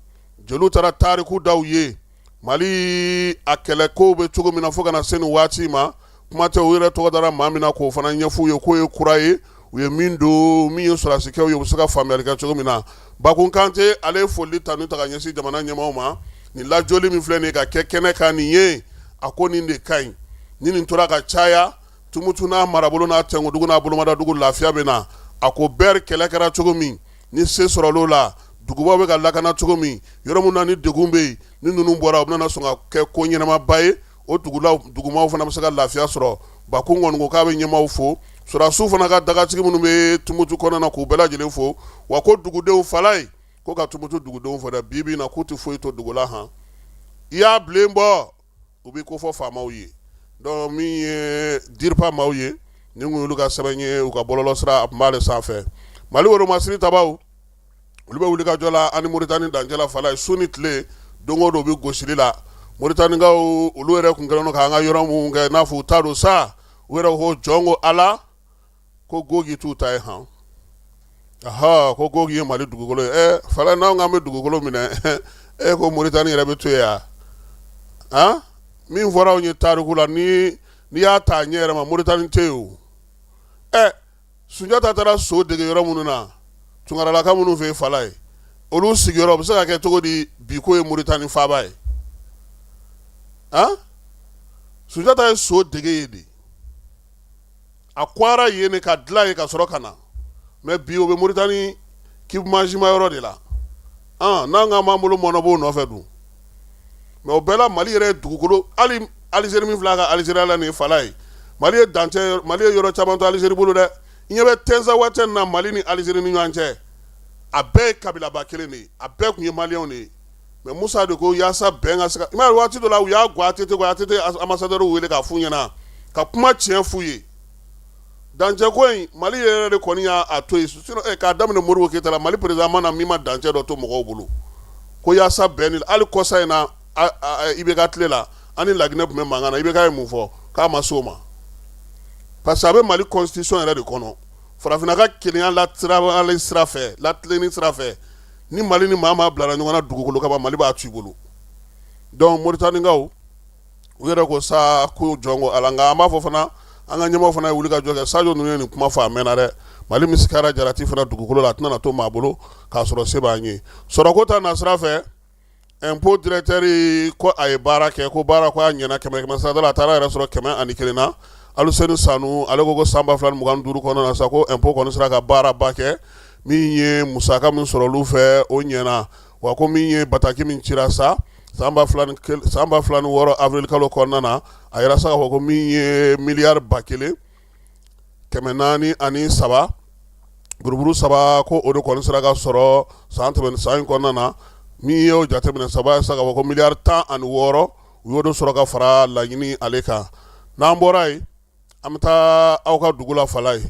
jeliw taara tariku da u ye, Mali a kɛlɛkow bɛ cogo min na fo ka na se nin waati ma. Kuma tɛ u yɛrɛ tɔgɔ dara maa min na, k'o fana ɲɛf'u ye k'o ye kura ye, u ye min don, min ye sɔrɔdasikɛw ye, u bɛ se ka faamuyali kɛ cogo min na. Bakun Kante, ale ye foli tanu ta ka ɲɛsin jamana ɲɛmaaw ma. Nin lajɔli min filɛ nin ye ka kɛ kɛnɛ kan nin ye, a ko nin de ka ɲi. Ni nin tora ka caya, Tumutu n'a marabolo n'a tɛnkudugu n'a bolomadadugu, lafiya bɛ na. A ko bɛɛ kɛlɛ kɛra cogo min, ni se sɔrɔl'o la, dugubaw bɛ ka lakana cogo min, yɔrɔ min na ni degun bɛ yen, ni ninnu bɔra, u bɛna sɔn ka kɛ ko ɲɛnamaba ye, o dugumaw fana bɛ se ka lafiya sɔrɔ. Bakun kɔni ko k'a bɛ ɲɛmaaw fo, sɔrɔdasiw fana ka dagatigi minnu bɛ Tumutu kɔnɔna na, k'u bɛɛ lajɛlen fo. Wa ko dugudenw, Falaye, ko ka Tumutu dugudenw fo dɛ, bi bi in na k'u tɛ foyi to dugu la. Han, i y'a bilen bɔ, u bɛ ko fɔ faamaw ye. Donc min ye DIRPA maaw ye, nin kun y'olu ka sɛbɛn ye u ka bɔlɔlɔ sira, a tun b'ale sanfɛ. Mali wolomasiri tabaw, olu bɛ wuli ka jɔ la ani Moritani dancɛ la. Falaye, su ni tile, don o don u bɛ gosili la. Moritanikaw, olu yɛrɛ kun kɛlen don k'an ka yɔrɔ minnu kɛ n'a fɔ u ta don sa, u yɛrɛ ko jɔn ko Ala ko Gogi t'u ta ye. Han, aha, ko Gogi ye Mali dugukolo ye. Ɛ Falaye, n'anw k'an bɛ dugukolo minɛ, e ko Moritani yɛrɛ bɛ to yen yan? Han, min fɔra anw ye tariku la, ni n'i y'a ta ɲɛ yɛrɛ ma, Moritani tɛ yen o. Ɛ Sunjata taara so dege yɔrɔ minnu na, Tunkaralaka minnu fɛ yen, Falaye, olu sigiyɔrɔ bɛ se ka kɛ cogo di bi k'o ye Moritani faaba ye? Han, Sunjata ye so dege yen de, a kwara yen de ka dilan yen ka sɔrɔ ka na. Mais bi o bɛ Moritani Kibumajima yɔrɔ de la. N'an k'an b'an bolo mɔnɔbɔ nɔfɛ dun? Mais o bɛɛ la, Mali yɛrɛ ye dugukolo, hali Alizeri min filɛ a ka Alizeriya la nin ye, Falaye, Mali ye dancɛ, Mali ye yɔrɔ caman to Alizeri bolo dɛ. I ɲɛ bɛ Tɛnzawatɛn na, Mali ni Alizeri ni ɲɔgɔn cɛ, a bɛɛ ye kabilaba kelen de ye, a bɛɛ tun ye maliyɛnw de ye. Mais Musa de ko yaasa bɛn ka se ka, i m'a ye, waati dɔ la u y'a gɔ ATT kɔ, ATT ambassadeur wele k'a f'u ɲɛna, ka kuma tiɲɛ f'u ye. Dancɛ ko in, Mali yɛrɛ de kɔni y'a to yen. Sinon k'a daminɛ Modibo Keyita la, Mali président ma na min ma dancɛ dɔ to mɔgɔw bolo ko yaasa bɛn ni. Hali kɔsa in na, IBK tile la, an ni Laginɛ tun bɛ mankan na, IBK ye mun fɔ? K'a ma s'o ma, parce que a bɛ Mali constitution yɛrɛ de kɔnɔ, farafinna ka kelenya latirali sira fɛ, latilenni sira fɛ, ni Mali ni maa maa bilara ɲɔgɔn na dugukolo kama, Mali b'a to i bolo. Donc Moritanikaw, u yɛrɛ ko sa ko jɔn ko Ala. Nka an b'a fɔ fana, an ka ɲɛmɔgɔ fana ye wuli ka jɔ kɛ. Sajo ninnu ye nin kuma fɔ a mɛnna dɛ. Mali misikara jarati fana dugukolo la, a tɛna to maa bolo k'a sɔrɔ se b'an ye. Sɔrɔko ta nasira fɛ, impôt directeur ko a ye baara kɛ, ko baara ko a ɲɛna kɛmɛ kɛmɛ sarada la, a taara yɛrɛ sɔrɔ 101 na. Aluseni Sanu, ale ko san 2025 kɔnɔna na sa, ko impôt kɔni sera ka baaraba kɛ. Min ye musaka min sɔrɔ olu fɛ, o ɲɛna. Wa ko min ye bataki min cira sa san 2006 avril kalo kɔnɔna na, a yira sa k'a fɔ ko min ye miliyari 1403 buruburu saba, ko o de kɔni sera ka sɔrɔ san tɛmɛn san in kɔnɔna na. Min ye o jateminɛ saba sa k'a fɔ ko miliyari 16, u y'o de sɔrɔ ka fara laɲini ale kan. N'an bɔra yen, an bɛ taa aw ka dugu la, Falaye,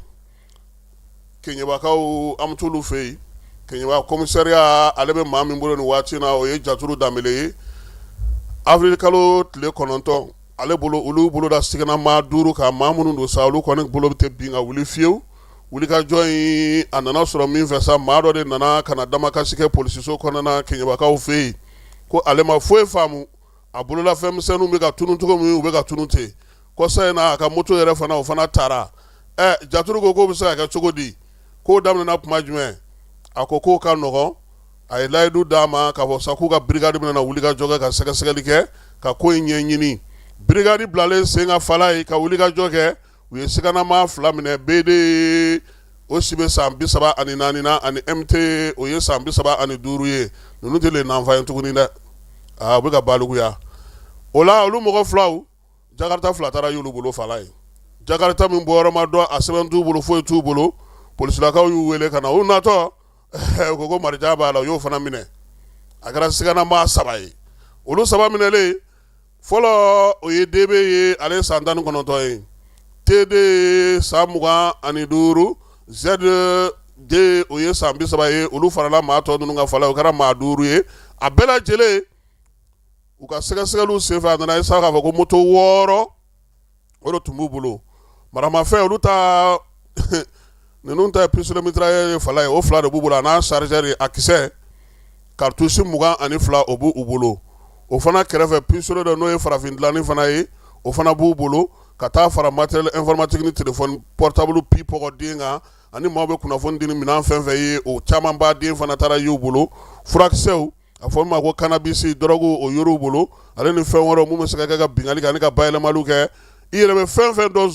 Keɲebakaw, an bɛ t'olu fɛ yen. Keɲeba commissariat, ale bɛ maa min bolo nin waati na, o ye Jaturu Danbele ye. Avril kalo tile 9 ale bolo olu bolo da siganamaa 5 kan maa minnu don sa olu kɔni bolo tɛ bin ka wuli fiyewu wulikajɔ in a nana sɔrɔ min fɛ sa maa dɔ de nana ka na damakasi kɛ polisiso kɔnɔna Keɲebakaw fɛ yen ko ale ma foyi faamu a bololafɛn misɛnninw bɛ ka tunun cogo min u bɛ ka tunun ten kɔsa in na a ka moto yɛrɛ fana o fana taara ɛ Jaturu ko k'o bɛ se ka kɛ cogo di k'o daminɛna kuma jumɛn a ko k'o ka nɔgɔn a ye layidu d'a ma k'a fɔ sa k'u ka brigade bɛna wulikajɔ kɛ ka sɛgɛsɛgɛli kɛ ka ko in ɲɛɲini brigade bilalen sen kan Falaye ka wulikajɔ kɛ u ye siganamaa 2 minɛ BD o si bɛ san 34 na ani MT o ye san 35 ye ninnu tɛ les enfants ye tuguni dɛ aa u bɛ ka balikuya o la olu mɔgɔ filaw Jakarta 2 taara y'olu bolo Falaye Jakarta min bɔyɔrɔ ma dɔn a sɛbɛn t'u bolo foyi t'u bolo polisilakaw y'u wele ka na u natɔ u ko ko marijan b'a la u y'o fana minɛ a kɛra siganamaa 3 ye olu 3 minɛlen fɔlɔ o ye DB ye ale ye san 19 ye TD ye san 25 ZD o ye san 30 ye olu farala maa tɔ ninnu kan Falaye o kɛra maa 5 ye a bɛɛ lajɛlen u ka sɛgɛsɛgɛliw senfɛ a nana ye sa k'a fɔ ko moto 6 o de tun b'u bolo maramafɛn olu ta ninnu ta ye pistolet mitrailleur ye Falaye o 2 de b'u bolo a n'a chargeur a kisɛ cartouche 22 o b'u bolo o fana kɛrɛfɛ pistolet dɔ n'o ye farafin dilanni fana ye o fana b'u bolo ka taa fara matériel informatique ni téléphone portable pipɔgɔden kan ani maaw bɛ kunnafoni di ni minɛn fɛn fɛn ye o camanba den fana taara y'u bolo furakisɛw a fɔ min ma ko cannabis drogue o yer'u bolo ale ni fɛn wɛrɛw mun bɛ se ka kɛ ka binkanni kɛ ani ka bayɛlɛmaliw kɛ i yɛrɛ bɛ fɛn fɛn dɔn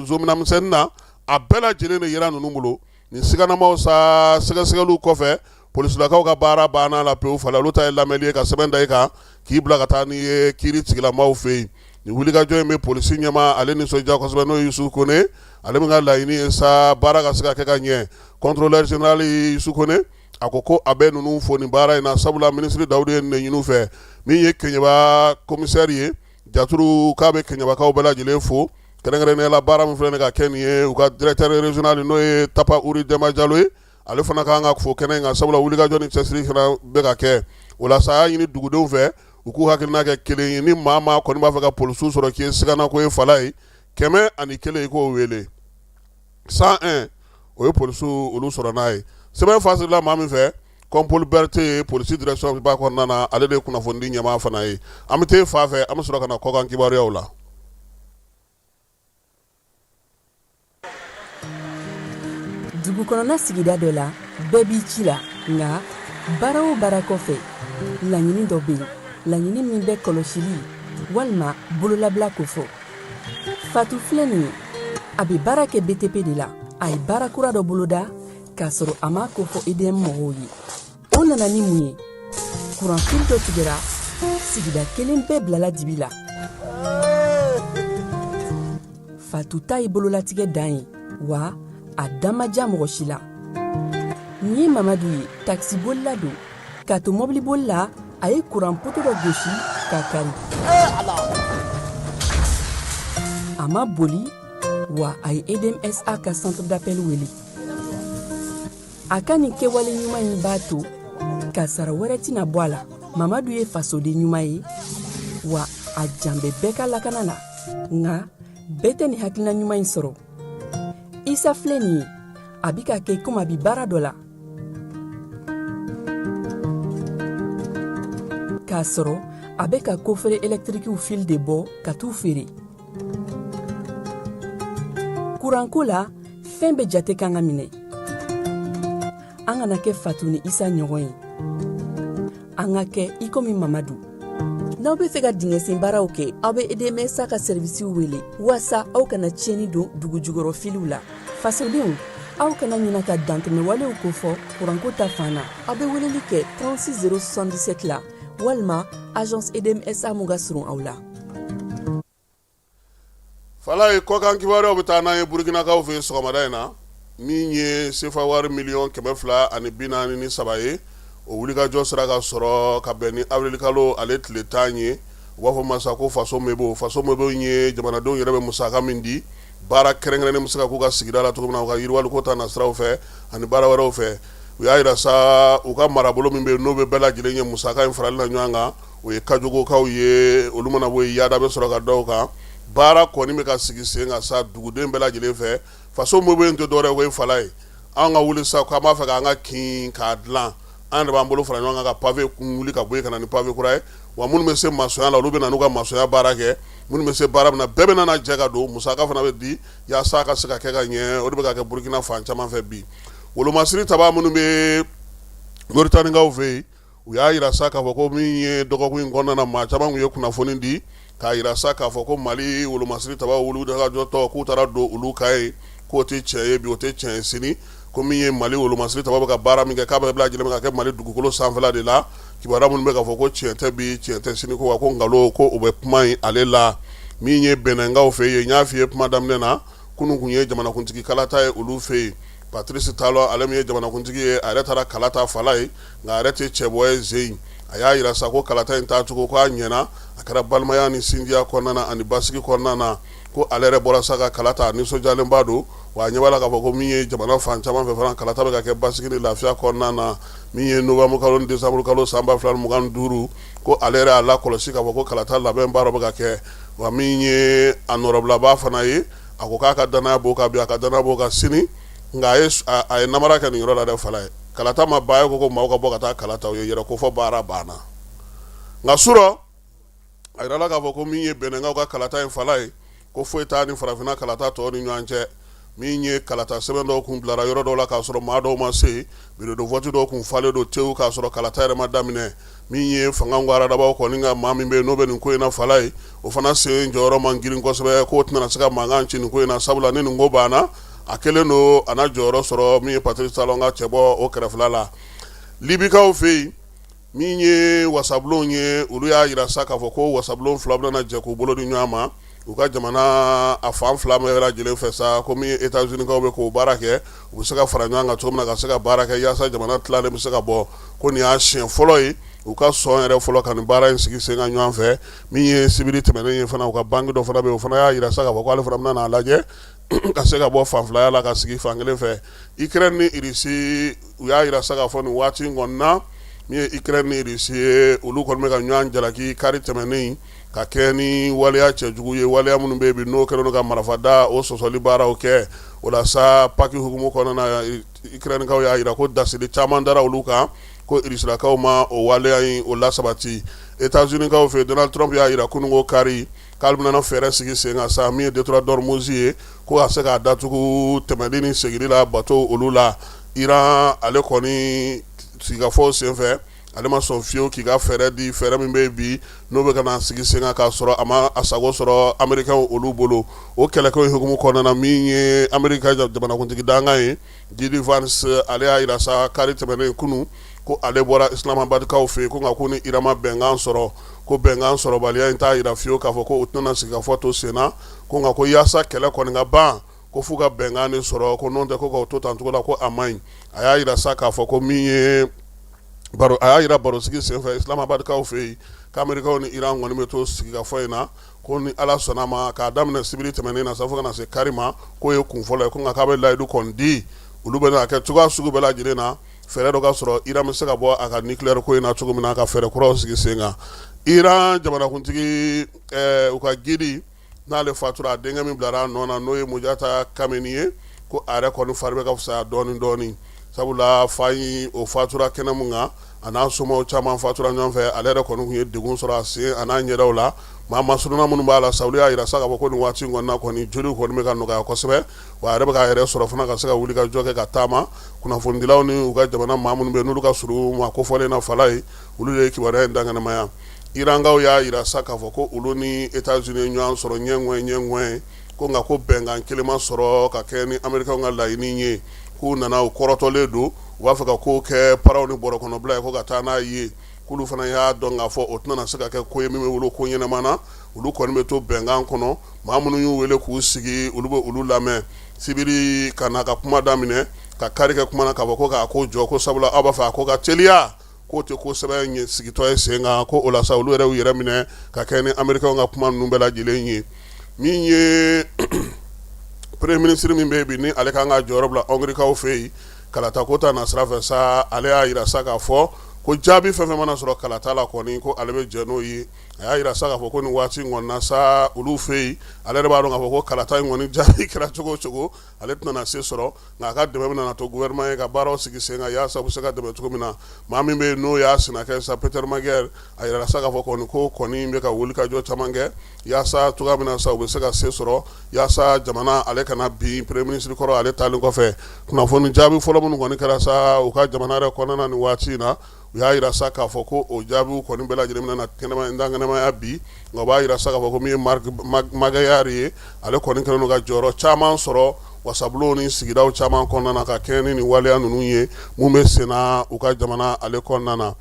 zonminɛmisɛnnin na a bɛɛ lajɛlen de yera ninnu bolo nin siganamaw sa sɛgɛsɛgɛliw kɔfɛ polisilakaw ka baara banna la pewu Falaye olu ta ye lamɛnli ye ka sɛbɛn da i kan k'i bila ka taa n'i ye kiiri tigilamaw fɛ yen nin wulikajɔ in bɛ polisi ɲɛmaa ale nisɔndiya kosɛbɛ n'o ye Yusu Kone ale min ka laɲini ye sa baara ka se ka kɛ ka ɲɛ contrôleur général Yusu Kone a ko ko a bɛ ninnu fo nin baara in na sabula minisiri Dawudu ye nin de ɲini u fɛ min ye Keɲeba commissaire ye Jaturu k'a bɛ Keɲebakaw bɛɛ lajɛlen fo kɛrɛnkɛrɛnnenya la baara min filɛ nin ka kɛ nin ye u ka directeur régional n'o ye Tapa Uri Dɛnba Jalo ye ale fana ka kan ka fo kɛnɛ in kan sabula wulikajɔ ni cɛsiri fana bɛ ka kɛ o la sa a y'a ɲini dugudenw fɛ u k'u hakilina kɛ kelen ye ni maa maa kɔni b'a fɛ ka polisiw sɔrɔ k'i ye siganako ye Falaye 101 i k'o wele 101 o ye polisiw olu sɔrɔ n'a ye sɛbɛn fasirila maa min fɛ Kɔnpoli Berete ye polisi direction ba kɔnɔna na ale de ye kunnafonidi ɲɛmaa fana ye an bɛ taa fan fɛ an bɛ sɔrɔ ka na kɔkan kibaruyaw la. Dugu kɔnɔna sigida dɔ la bɛɛ b'i ci la nka baara o baara kɔfɛ laɲini dɔ bɛ yen laɲini min bɛ kɔlɔsili walima bololabila kofɔ Fatu filɛ nin ye a bɛ baara kɛ BTP de la a ye baara kura dɔ boloda k'a sɔrɔ a m'a kofɔ EDM mɔgɔw ye o nana ni mun ye kuranfili dɔ tigɛra sigida kelen bɛɛ bilala dibi la Fatu ta ye bololatigɛ dan ye wa a da ma diya mɔgɔ si la nin ye Mamadu ye takisibolila don K'a to mɔbiliboli la a ye kuran poto dɔ gosi k'a kari a ma boli wa a ye EDM SA ka centre d'appel wele a ka nin kɛwale ɲuman in b'a to kasara wɛrɛ tɛna bɔ a la Mamadu ye fasoden ɲuman ye wa a jan bɛ bɛɛ ka lakana na nka bɛɛ tɛ nin hakilina ɲuman in sɔrɔ Isa filɛ nin ye a bɛ ka kɛ komi a bɛ baara dɔ la k'a sɔrɔ a bɛ ka kofere ɛlɛtirikiw fil de bɔ ka t'u feere kuranko la fɛn bɛɛ jate kan ka minɛ an kana kɛ fatu ni isa ɲɔgɔn ye an ka kɛ i komi mamadu n'aw bɛ fɛ ka dingɛsen baaraw kɛ aw bɛ edmsa ka sɛrivisiw wele waasa aw kana tiɲɛni don dugujukɔrɔ filiw la fasodenw aw kana ɲina ka dantɛmɛwalew kofɔ kuranko ta fan na aw bɛ weleli kɛ 36 077 la walima agence edmsa mun ka surun aw la Falaye kɔkan kibaruyaw bɛ taa n'an ye Burukinakaw fɛ yen sɔgɔmada in na min ye sefa wari miliyɔn 243 ye o wulikajɔ sera ka sɔrɔ ka bɛn ni awirili kalo ale tile 10 ye u b'a fɔ ma sa ko faso mebo faso mebo in ye jamanadenw yɛrɛ bɛ musaka min di baara kɛrɛnkɛrɛnnen bɛ se ka k'u ka sigida la cogo min na u ka yiriwaliko ta nasiraw fɛ ani baara wɛrɛw fɛ. U y'a jira sa u ka marabolo min bɛ yen, n'o bɛ bɛɛ lajɛlen ye musaka in farali la ɲɔgɔn kan, o ye Kajogokaw ye. Olu mana bɔ yen, yaada bɛ sɔrɔ ka da o kan. Baara kɔni bɛ ka sigi sen kan sa duguden bɛɛ lajɛlen fɛ. Faso min bɛ yen tɛ dɔwɛrɛ ye fala ye. An ka wuli sa k'an b'a fɛ k'an ka kin k'a dilan, an yɛrɛ b'an bolo fara ɲɔgɔn kan ka pavé kun wuli ka bɔ yen ka na ni pavé kura ye. Wa minnu bɛ se maçonnya la, olu bɛ na n'u ka maçonnya baara kɛ. Minnu bɛ se baara min na, bɛɛ bɛ na jɛ ka don. Musaka fana bɛ di yaasa a ka se ka kɛ ka ɲɛ. O de bɛ ka kɛ Burukina fan caman fɛ bi. Wolomasiri tabaa minnu bɛ Moritanikaw fɛ yen, u y'a jira sa k'a fɔ ko min ye dɔgɔkun in kɔnɔna na, maa caman tun ye kunnafoni di k'a jira sa k'a fɔ ko Mali wolomasiri tabaa wulikajɔtɔ k'u taara don olu kan yen, k'o tɛ tiɲɛ ye bi, o tɛ tiɲɛ ye sini, ko min ye Mali wolomasiri tabaa bɛ ka baara min kɛ, k'a bɛɛ lajɛlen bɛ ka kɛ Mali dugukolo sanfɛla de la. Kibaruya minnu bɛ k'a fɔ ko tiɲɛ tɛ bi, tiɲɛ tɛ sini, ko wa ko nkalon, ko o bɛ kuma in ale la. Min ye Bɛnɛnkaw fɛ yen, n y'a f'i ye kuma daminɛ na, kunun tun ye jamanakuntigi kalata ye olu fɛ yen. Patrice Talon, ale min ye jamanakuntigi ye, a yɛrɛ taara kala ta fala ye, nka a yɛrɛ tɛ cɛbɔ ye ze in. A y'a jira sa ko kalata in taacogo ko a ɲɛna, a kɛra balimaya ni sinjiya kɔnɔna na ani basigi kɔnɔna na, ko ale yɛrɛ bɔra sa ka kala ta, nisɔndiyalenba don. Wa a ɲɛ b'a la k'a fɔ ko min ye jamana fan caman fɛ fana, kalata bɛ ka kɛ basigi ni lafiya kɔnɔna na. Min ye novembre kalo ni décembre kalo san 2025, ko ale yɛrɛ y'a lakɔlɔsi k'a fɔ ko kalata labɛn baara bɛ ka kɛ. Wa min ye a nɔrɔbilabaa fana ye, a ko k'a ka danaya b'o kan bi, a ka danaya b'o kan sini. Nka a ye namara kɛ nin yɔrɔ la dɛ, fala ye. Kalata ma ban, ko maaw ka bɔ ka taa kala ta, u ye yɛrɛ kofɔ baara banna. Nka surɔ, a jirala k'a fɔ ko min ye Bɛnɛnkaw ka kalata in fala ye, ko foyi t'a ni farafinna kalata tɔw ni ɲɔgɔn cɛ. Min ye kalata sɛbɛn dɔw kun bilara yɔrɔ dɔw la k'a sɔrɔ maa dɔw ma se, bureau de vote dɔw kun falen don tewu k'a sɔrɔ kalata yɛrɛ ma daminɛ. Min ye fanga aradabaw kɔni ka maa min bɛ yen n'o bɛ nin ko in na fala ye, o fana sen jɔyɔrɔ man girin kosɛbɛ, k'o tɛna se ka mankan ci nin ko in na, sabula ni nin ko banna, a kɛlen don a na jɔyɔrɔ sɔrɔ. Min ye Patrice Talon ka cɛbɔ o kɛrɛfɛla la, Libikaw fɛ yen, min ye wasabulon ye, olu y'a jira sa k'a fɔ ko wasabulon fila bɛna jɛ k'u bolo di ɲɔgɔn ma u ka jamana a fan fila bɛɛ lajɛlen fɛ sa, ko min ye États-Unis kaw bɛ k'o baara kɛ, u bɛ se ka fara ɲɔgɔn kan cogo min na ka se ka baara kɛ yaasa jamana tilalen bɛ se ka bɔ. Ko nin y'a siɲɛ fɔlɔ ye u ka sɔn yɛrɛ fɔlɔ ka nin baara in sigi sen kan ɲɔgɔn fɛ. Min ye sibiri tɛmɛnen ye fana, u ka banque dɔ fana bɛ yen, o fana y'a jira sa k'a fɔ k'ale fana bɛna n'a lajɛ ka se ka bɔ fan filaya la ka sigi fan kelen fɛ. Ukraine ni Russie, u y'a jira sa k'a fɔ nin waati in kɔni na, min ye Ukraine ni Russie ye, olu kɔni bɛ ka ɲɔgɔn jalaki kari tɛmɛnen ka kɛ ni waleya cɛjugu ye, waleya minnu bɛ yen bi n'o kɛlen don ka marifada o sɔsɔli baaraw kɛ. O la sa, Pâques hukumu kɔnɔna na, Ukrainekaw y'a jira ko dasili caman dara olu kan, ko Rusilakaw ma o waleya in o lasabati. États-Unis kaw fɛ, Donald Trump y'a jira kununko kari k'ale bɛna fɛɛrɛ sigi sen kan sa, min ye détroit d'Ormuz ye, ko ka se k'a datugu tɛmɛli ni seginni la bateau olu la. Iran, ale kɔni sigikafɔ senfɛ, ale ma sɔn fiyewu k'i ka fɛɛrɛ di, fɛɛrɛ min bɛ bi n'o bɛ ka na sigi sen kan k'a sɔrɔ a ma a sago sɔrɔ Américains olu bolo. O kɛlɛkɛ hukumu kɔnɔna na, min ye Amérique ka jamanakuntigi dankan ye, JD Vance, ale y'a jira sa kari tɛmɛnen kunun ko ale bɔra Islamabadkaw fɛ yen, ko nka ko ni Iran ma bɛnkan sɔrɔ, ko bɛnkan sɔrɔbaliya in t'a jira fiyewu k'a fɔ ko u tɛna sigikafɔ to sen na, ko nka ko yaasa kɛlɛ kɔni ka ban, ko f'u ka bɛnkan de sɔrɔ, ko n'o tɛ ko k'o to tan cogo la, ko a man ɲi. A y'a jira sa k'a fɔ ko min ye baro, a y'a jira barosigi senfɛ Islamabadkaw fɛ yen, k'Amerikaw ni Iran kɔni bɛ to sigikafɔ in na, ko ni Ala sɔnna ma, k'a daminɛ sibiri tɛmɛnen na sa fo ka na se kari ma, k'o ye kun fɔlɔ ye, ko nka k'a bɛ layidu kɔni di, olu bɛna kɛ cogoya sugu bɛɛ lajɛlen na, fɛɛrɛ dɔ ka sɔrɔ Iran bɛ se ka bɔ a ka nucléaire ko in na cogo min na, ka fɛɛrɛ kuraw sigi sen kan. Iran jamanakuntigi, u ka guide, n'ale fatura, a denkɛ min bilara a nɔ na, n'o ye Mojtaba Kameni ye, ko a yɛrɛ kɔni fari bɛ ka fisaya dɔɔnin dɔɔnin, sabula fa in o fatura kɛnɛ min kan, a n'a somaw caman fatura ɲɔgɔn fɛ. Ale yɛrɛ kɔni tun ye degun sɔrɔ a sen a n'a ɲɛdaw la. Maa masurunna minnu b'a la sa, olu y'a jira sa k'a fɔ ko nin waati in kɔni na kɔni, joliw kɔni bɛ ka nɔgɔya kosɛbɛ, wa a yɛrɛ bɛ k'a yɛrɛ sɔrɔ fana ka se ka wuli ka jɔ kɛ ka taama. Kunnafonidilaw ni u ka jamana maa minnu bɛ yen n'olu ka surun maa kofɔlen na fala ye, olu de ye kibaruya in dankɛnɛmaya. Irankaw y'a jira sa k'a fɔ ko olu ni États-Unis ye ɲɔgɔn sɔrɔ ɲɛ ŋɛɲɛ, ko nka ko bɛnkan kelen ma sɔrɔ ka kɛ ni Américains ka laɲini ye, k'u nana u kɔrɔtɔlen don, u b'a fɛ ka ko kɛ paraw ni bɔrɔ kɔnɔbila ye ko ka taa n'a ye, k'olu fana y'a dɔn k'a fɔ o tɛna se ka kɛ ko ye min bɛ wolo ko ɲɛnama na. Olu kɔni bɛ to bɛnkan kɔnɔ, maa minnu y'u wele k'u sigi, olu bɛ olu lamɛn. Sibiri ka na ka kuma daminɛ ka kari kɛ kuma na k'a fɔ ko k'a ko jɔ, ko sabula aw b'a fɛ a ko ka teliya, k'o tɛ ko sɛbɛn ye sigitɔ ye sen kan. Ko o la sa, olu yɛrɛ y'u yɛrɛ minɛ ka kɛ ni Américains ka kuma ninnu bɛɛ lajɛlen ye. Min ye premier ministre min bɛ yen bi, ni ale kan ka jɔyɔrɔ bila Hongriekaw fɛ yen, Kalata ko ta na sira fɛ sa, ale y'a jira sa k'a fɔ ko jaabi fɛn fɛn mana sɔrɔ kalata la kɔni, ko ale bɛ jɛn n'o ye. A y'a jira sa k'a fɔ ko nin waati in kɔni na sa, olu fɛ yen, ale yɛrɛ b'a dɔn k'a fɔ ko kalata in kɔni jaabi kɛra cogo o cogo, ale tɛna na se sɔrɔ, nka a ka dɛmɛ bɛna na to gouvernement ye ka baaraw sigi sen kan yaasa u bɛ se ka dɛmɛ cogo min na. Maa min bɛ yen n'o y'a sinakɛ sa, Peter Magyar, a jirala sa k'a fɔ kɔni ko kɔni bɛ ka wulikajɔ caman kɛ yaasa cogoya min na sa u bɛ se ka se sɔrɔ yaasa jamana ale kana bin premier ministre kɔrɔ ale taalen kɔfɛ. Kunnafoni jaabi fɔlɔ minnu kɔni kɛra sa u ka jamana yɛrɛ kɔnɔna na nin waati in na, u y'a jira sa k'a fɔ ko o jaabiw kɔni bɛɛ lajɛlen bɛna na dankɛnɛmaya bi, nka u b'a jira sa k'a fɔ ko min ye Marc Magyar ye, ale kɔni kɛlen don ka jɔyɔrɔ caman sɔrɔ wasabulon ni sigidaw caman kɔnɔna na ka kɛɲɛ ni nin waleya ninnu ye mun bɛ senna u ka jamana ale kɔnɔna na.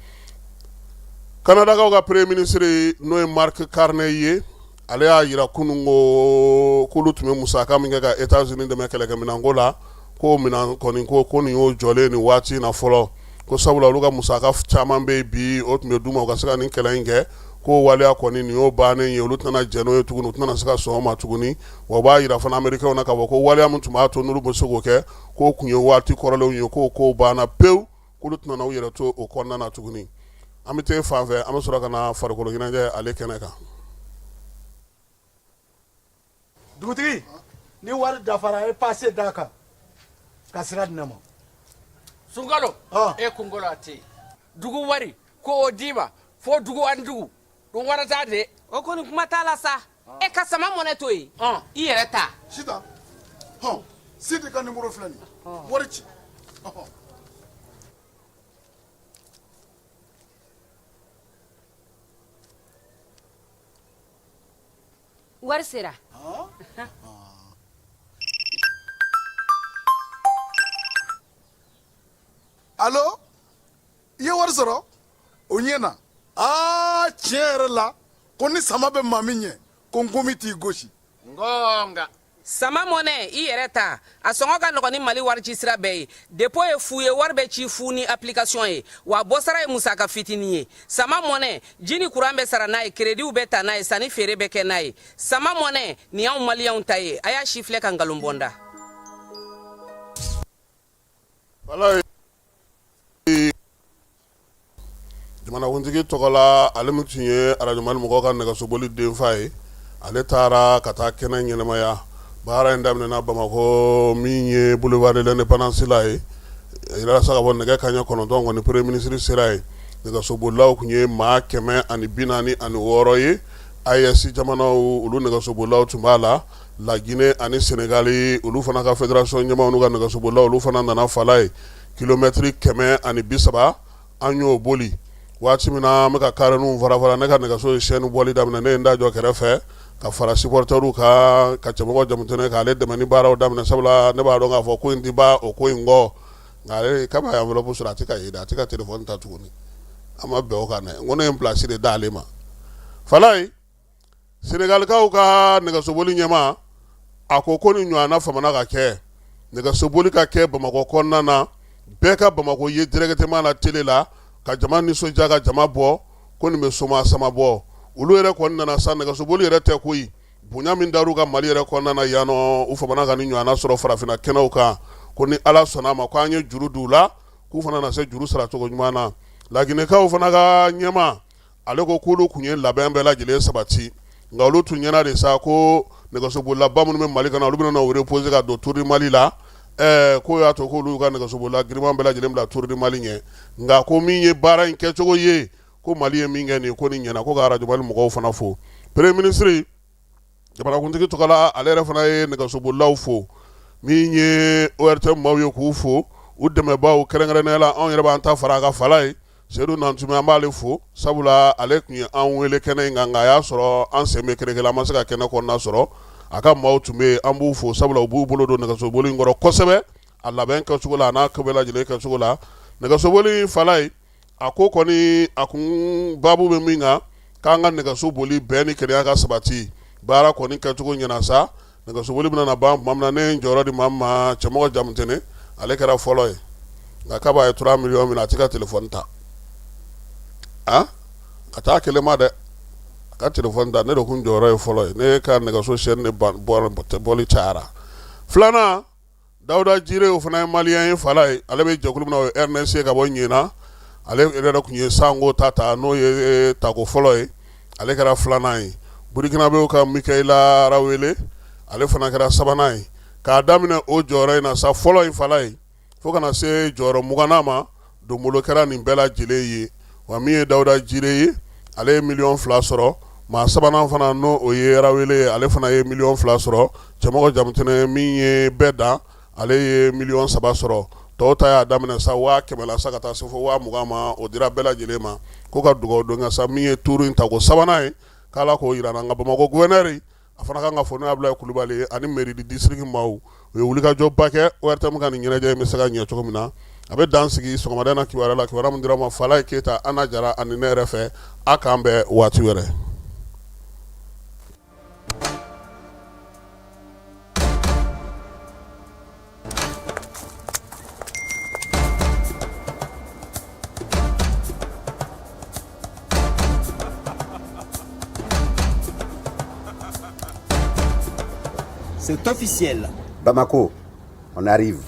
Kanadakaw ka premier ministre n'o ye Marc Carney ye, ale y'a jira kunun ko k'olu tun bɛ musaka min kɛ ka États-Unis dɛmɛ kɛlɛkɛminɛnko la, k'o minɛn kɔni ko nin y'o jɔlen nin waati in na fɔlɔ, ko sabula olu ka musaka caman bɛ yen bi, o tun bɛ d'u ma u ka se ka nin kɛlɛ in kɛ, k'o waleya kɔni nin y'o bannen ye, olu tɛna jɛn n'o ye tuguni, u tɛna se ka sɔn o ma tuguni. Wa u b'a jira fana Américains na k'a fɔ ko waleya min tun b'a to n'olu bɛ se k'o kɛ, k'o tun ye waati kɔrɔlenw ye, k'o kow banna pewu, k'olu tɛna n'u yɛrɛ to o kɔnɔna na tuguni. An bɛ taa fan fɛ, an bɛ sɔrɔ ka na farikolo ɲɛnajɛ ale kɛnɛ kan. Dugutigi, ni wari dafara, e pase d'a kan ka sira di ne ma. Sunkalo, e kunkolo a tɛ yen. Dugu wari ko o d'i ma fo dugu ani dugu dun wara t'a de. O kɔni kuma t'a la sa. E ka sama mɔnɛ to yen, i yɛrɛ ta. Sitan, hɔn, Sidi ka nimoro filɛ nin ye, wari ci. Wari sera. Alo, i ye wari sɔrɔ? O ɲɛna. Aa, tiɲɛ yɛrɛ la, ko ni sama bɛ maa min ɲɛ, ko nkomi t'i gosi. Ngonga. Sama mɔnɛ, i yɛrɛ ta. A sɔngɔ ka nɔgɔn ni Mali warici sira bɛɛ ye. Dépôt ye fu ye, wari bɛ ci fu ni application ye, wa bɔsara ye musaka fitinin ye. Sama mɔnɛ, ji ni kuran bɛ sara n'a ye, créditw bɛ ta n'a ye, sanni feere bɛ kɛ n'a ye. Sama mɔnɛ, nin y'anw maliyɛnw ta ye. A y'a sifilɛ ka nkalon bɔ n da. Jamanakuntigi tɔgɔ la, ale min tun ye arajo Mali mɔgɔw ka nɛgɛsoboli denfa ye, ale taara ka taa kɛnɛ ɲɛnamaya. Baara in daminɛna Bamakɔ min ye boulevard de l'indépendance la ye. A jirala sa k'a fɔ nɛgɛ kanɲɛ 9 kɔni, premier ministre sera yen. Nɛgɛsobolilaw tun ye maa 146 ye. AES jamanaw, olu nɛgɛsobolilaw tun b'a la. Laginɛ ani Senegali, olu fana ka fédération ɲɛmaaw n'u ka nɛgɛsobolilaw, olu fana nana fala ye. Kilomɛtiri 130, an y'o boli. Waati min na an bɛ ka kareninw fara fara, ne ka nɛgɛso ye chaîne bɔli daminɛ. Ne ye n da jɔ kɛrɛfɛ ka fara supporterw kan ka Cɛmɔgɔ Jamutɛnɛ k'ale dɛmɛ ni baaraw daminɛ, sabula ne b'a dɔn k'a fɔ ko in tɛ ban o ko in kɔ. Nka ale kabi a ye enveloppe sɔrɔ, a tɛ ka ye dɛ, a tɛ ka téléphone ta tuguni. An ma bɛn o kan dɛ, n ko ne ye n place de d'ale ma. Falaye, Senegalikaw ka nɛgɛsoboli ɲɛmaa, a ko ko ni ɲɔgɔnna famana ka kɛ, nɛgɛsoboli ka kɛ Bamakɔ kɔnɔna na, bɛɛ ka Bamakɔ ye directement na télé la, ka jama nisɔndiya, ka jama bɔ, ko nin bɛ soma sama bɔ. Olu yɛrɛ kɔni nana sa, nɛgɛsoboli yɛrɛ tɛ koyi, bonya min dar'u ka Mali yɛrɛ kɔnɔna na yan nɔ, u famana ka ni ɲɔgɔnna sɔrɔ farafinna kɛnɛw kan, ko ni Ala sɔnna a ma, ko an ye juru d'u la, k'u fana na se juru saracogo ɲuman na. Laginɛkaw fana ka ɲɛmaa, ale ko k'olu tun ye labɛn bɛɛ lajɛlen sabati, nka olu tun ɲɛna de sa ko nɛgɛsobolilaba minnu bɛ Mali kɔnɔ, olu bɛna na u reposer ka don Tour du Mali la. K'o y'a to k'olu ka nɛgɛsobolila giriman bɛɛ lajɛlen bila Tour du Mali ɲɛ. Nka ko min ye baara in kɛcogo ye, ko Mali ye min kɛ nin ko nin ɲɛna, ko ka arajo Mali mɔgɔw fana fo. Premier ministre jamanakuntigi tɔgɔ la, ale yɛrɛ fana ye nɛgɛsobolilaw fo, min ye ORTM maaw ye k'u fo, u dɛmɛbaaw, kɛrɛnkɛrɛnnenya la anw yɛrɛ b'an ta fara a kan. Falaye Sedu Nantume, an b'ale fo, sabula ale tun ye an wele kɛnɛ in kan, nka a y'a sɔrɔ an sen bɛ kereke la, an ma se ka kɛnɛ kɔnɔna sɔrɔ. A ka maaw tun bɛ yen, an b'u fo, sabula u b'u bolo don nɛgɛsoboli in kɔrɔ kosɛbɛ, a labɛn kɛcogo la, a n'a ko bɛɛ lajɛlen kɛcogo la. Nɛgɛsoboli Falaye, a ko kɔni a kun baabu bɛ min kan, k'an ka nɛgɛso boli bɛn ni kelenya ka sabati. Baara kɔni kɛcogo ɲɛna sa. Nɛgɛsoboli bɛna na ban tuma min na, ne ye n jɔyɔrɔ di maa min ma, Cɛmɔgɔ Jamutɛnɛ, ale kɛra fɔlɔ ye. Nka kabi a ye 3 millions minɛ, a tɛ ka téléphone ta. A ka taa kelen ma dɛ, a ka téléphone ta. Ne de kun jɔyɔrɔ ye fɔlɔ ye, ne ka nɛgɛso chaîne de bɔli cayara. Filanan. Dawuda Jire o fana ye maliyɛn ye Falaye ale bɛ jɛkulu min na o ye RNC ka bɔ Ɲena ale yɛrɛ tun ye sanko ta ta n'o ye tako fɔlɔ ye ale kɛra filanan ye Burukinabew ka Mikayila Rawele ale fana kɛra sabanan ye k'a daminɛ o jɔyɔrɔ in na sa fɔlɔ in Falaye fo ka na se jɔyɔrɔ 20nan ma donbolo kɛra nin bɛɛ lajɛlen ye wa min ye Dawuda Jire ye ale ye miliyɔn 2 sɔrɔ maa sabanan fana n'o o ye Rawele ye ale fana ye miliyɔn 2 sɔrɔ Cɛmɔgɔ Jamutɛnɛ min ye bɛɛ dan ale ye miliyɔn 3 sɔrɔ tɔw ta y'a daminɛ sa 100,000 la sa ka taa se fo 20,000 ma o dira bɛɛ lajɛlen ma ko ka dugawu don kɛ sa min ye turu in tako sabanan ye k'Ala k'o jira an na nka Bamakɔ gouverneur a fana kan ka fɔ n'o ye Abdoulaye Coulibaly ye ani mairie du district maaw u ye wulikajɔba kɛ ORTM ka nin ɲɛnajɛ in bɛ se ka ɲɛ cogo min na a bɛ dan sigi sɔgɔmada in na kibaruya la kibaruya min dira ma Falaye Keyita Ana Jara ani ne yɛrɛ fɛ a k'an bɛn waati wɛrɛ. C'est officiel. Bamako, on arrive.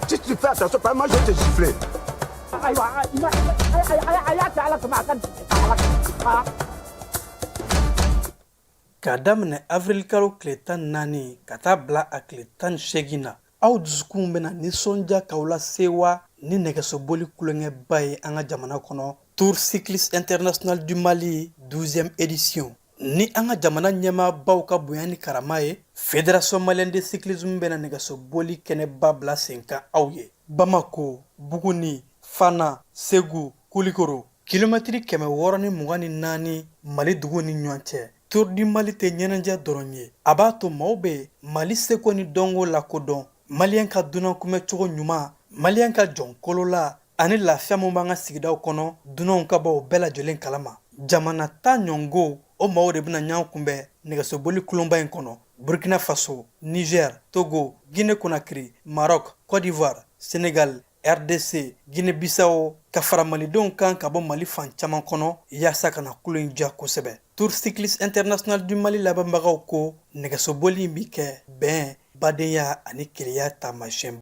Si tu fais attention, pas moi je vais te gifler. K'a daminɛ avirilikalo tile 14 ka taa bila a tile 18 na aw dusukunw bɛna nisɔndiya k'aw lasewa ni nɛgɛsoboli tulonkɛba ye an ka jamana kɔnɔ tour cycliste international du mali 12e édition ni an ka jamana ɲɛmaabaw ka bonya ni karama ye fédération malienne de cyclisme bɛna nɛgɛsoboli kɛnɛba bila sen kan aw ye bamako buguni fana segu kulikoro Kilomɛtiri 624 Mali duguw ni ɲɔgɔn cɛ, Tour du Mali tɛ ɲɛnajɛ dɔrɔn ye, a b'a to maaw bɛ Mali seko ni dɔnko lakodɔn, Maliyɛn ka dunan kunbɛcogo ɲuman, Maliyɛn ka jɔn kolola ani lafiya min b'an ka sigidaw kɔnɔ, dunanw ka bɔ o bɛɛ lajɛlen kalama. Jamana 10 ɲɔgɔn o maaw de bɛna ɲɔgɔn kunbɛn nɛgɛsoboli kulonba in kɔnɔ, Burkina Faso, Niger, Togo, Guinée Conakry, Maroc, Côte d'Ivoire, Sénégal, RDC, Guinée Bissau ka fara malidenw kan ka bɔ Mali fan caman kɔnɔ yaasa ka na kulo in diya kosɛbɛ. Tour cycliste international du Mali labɛnbagaw ko nɛgɛsoboli in bi kɛ bɛn, badenya ani kelenya taamasiyɛn.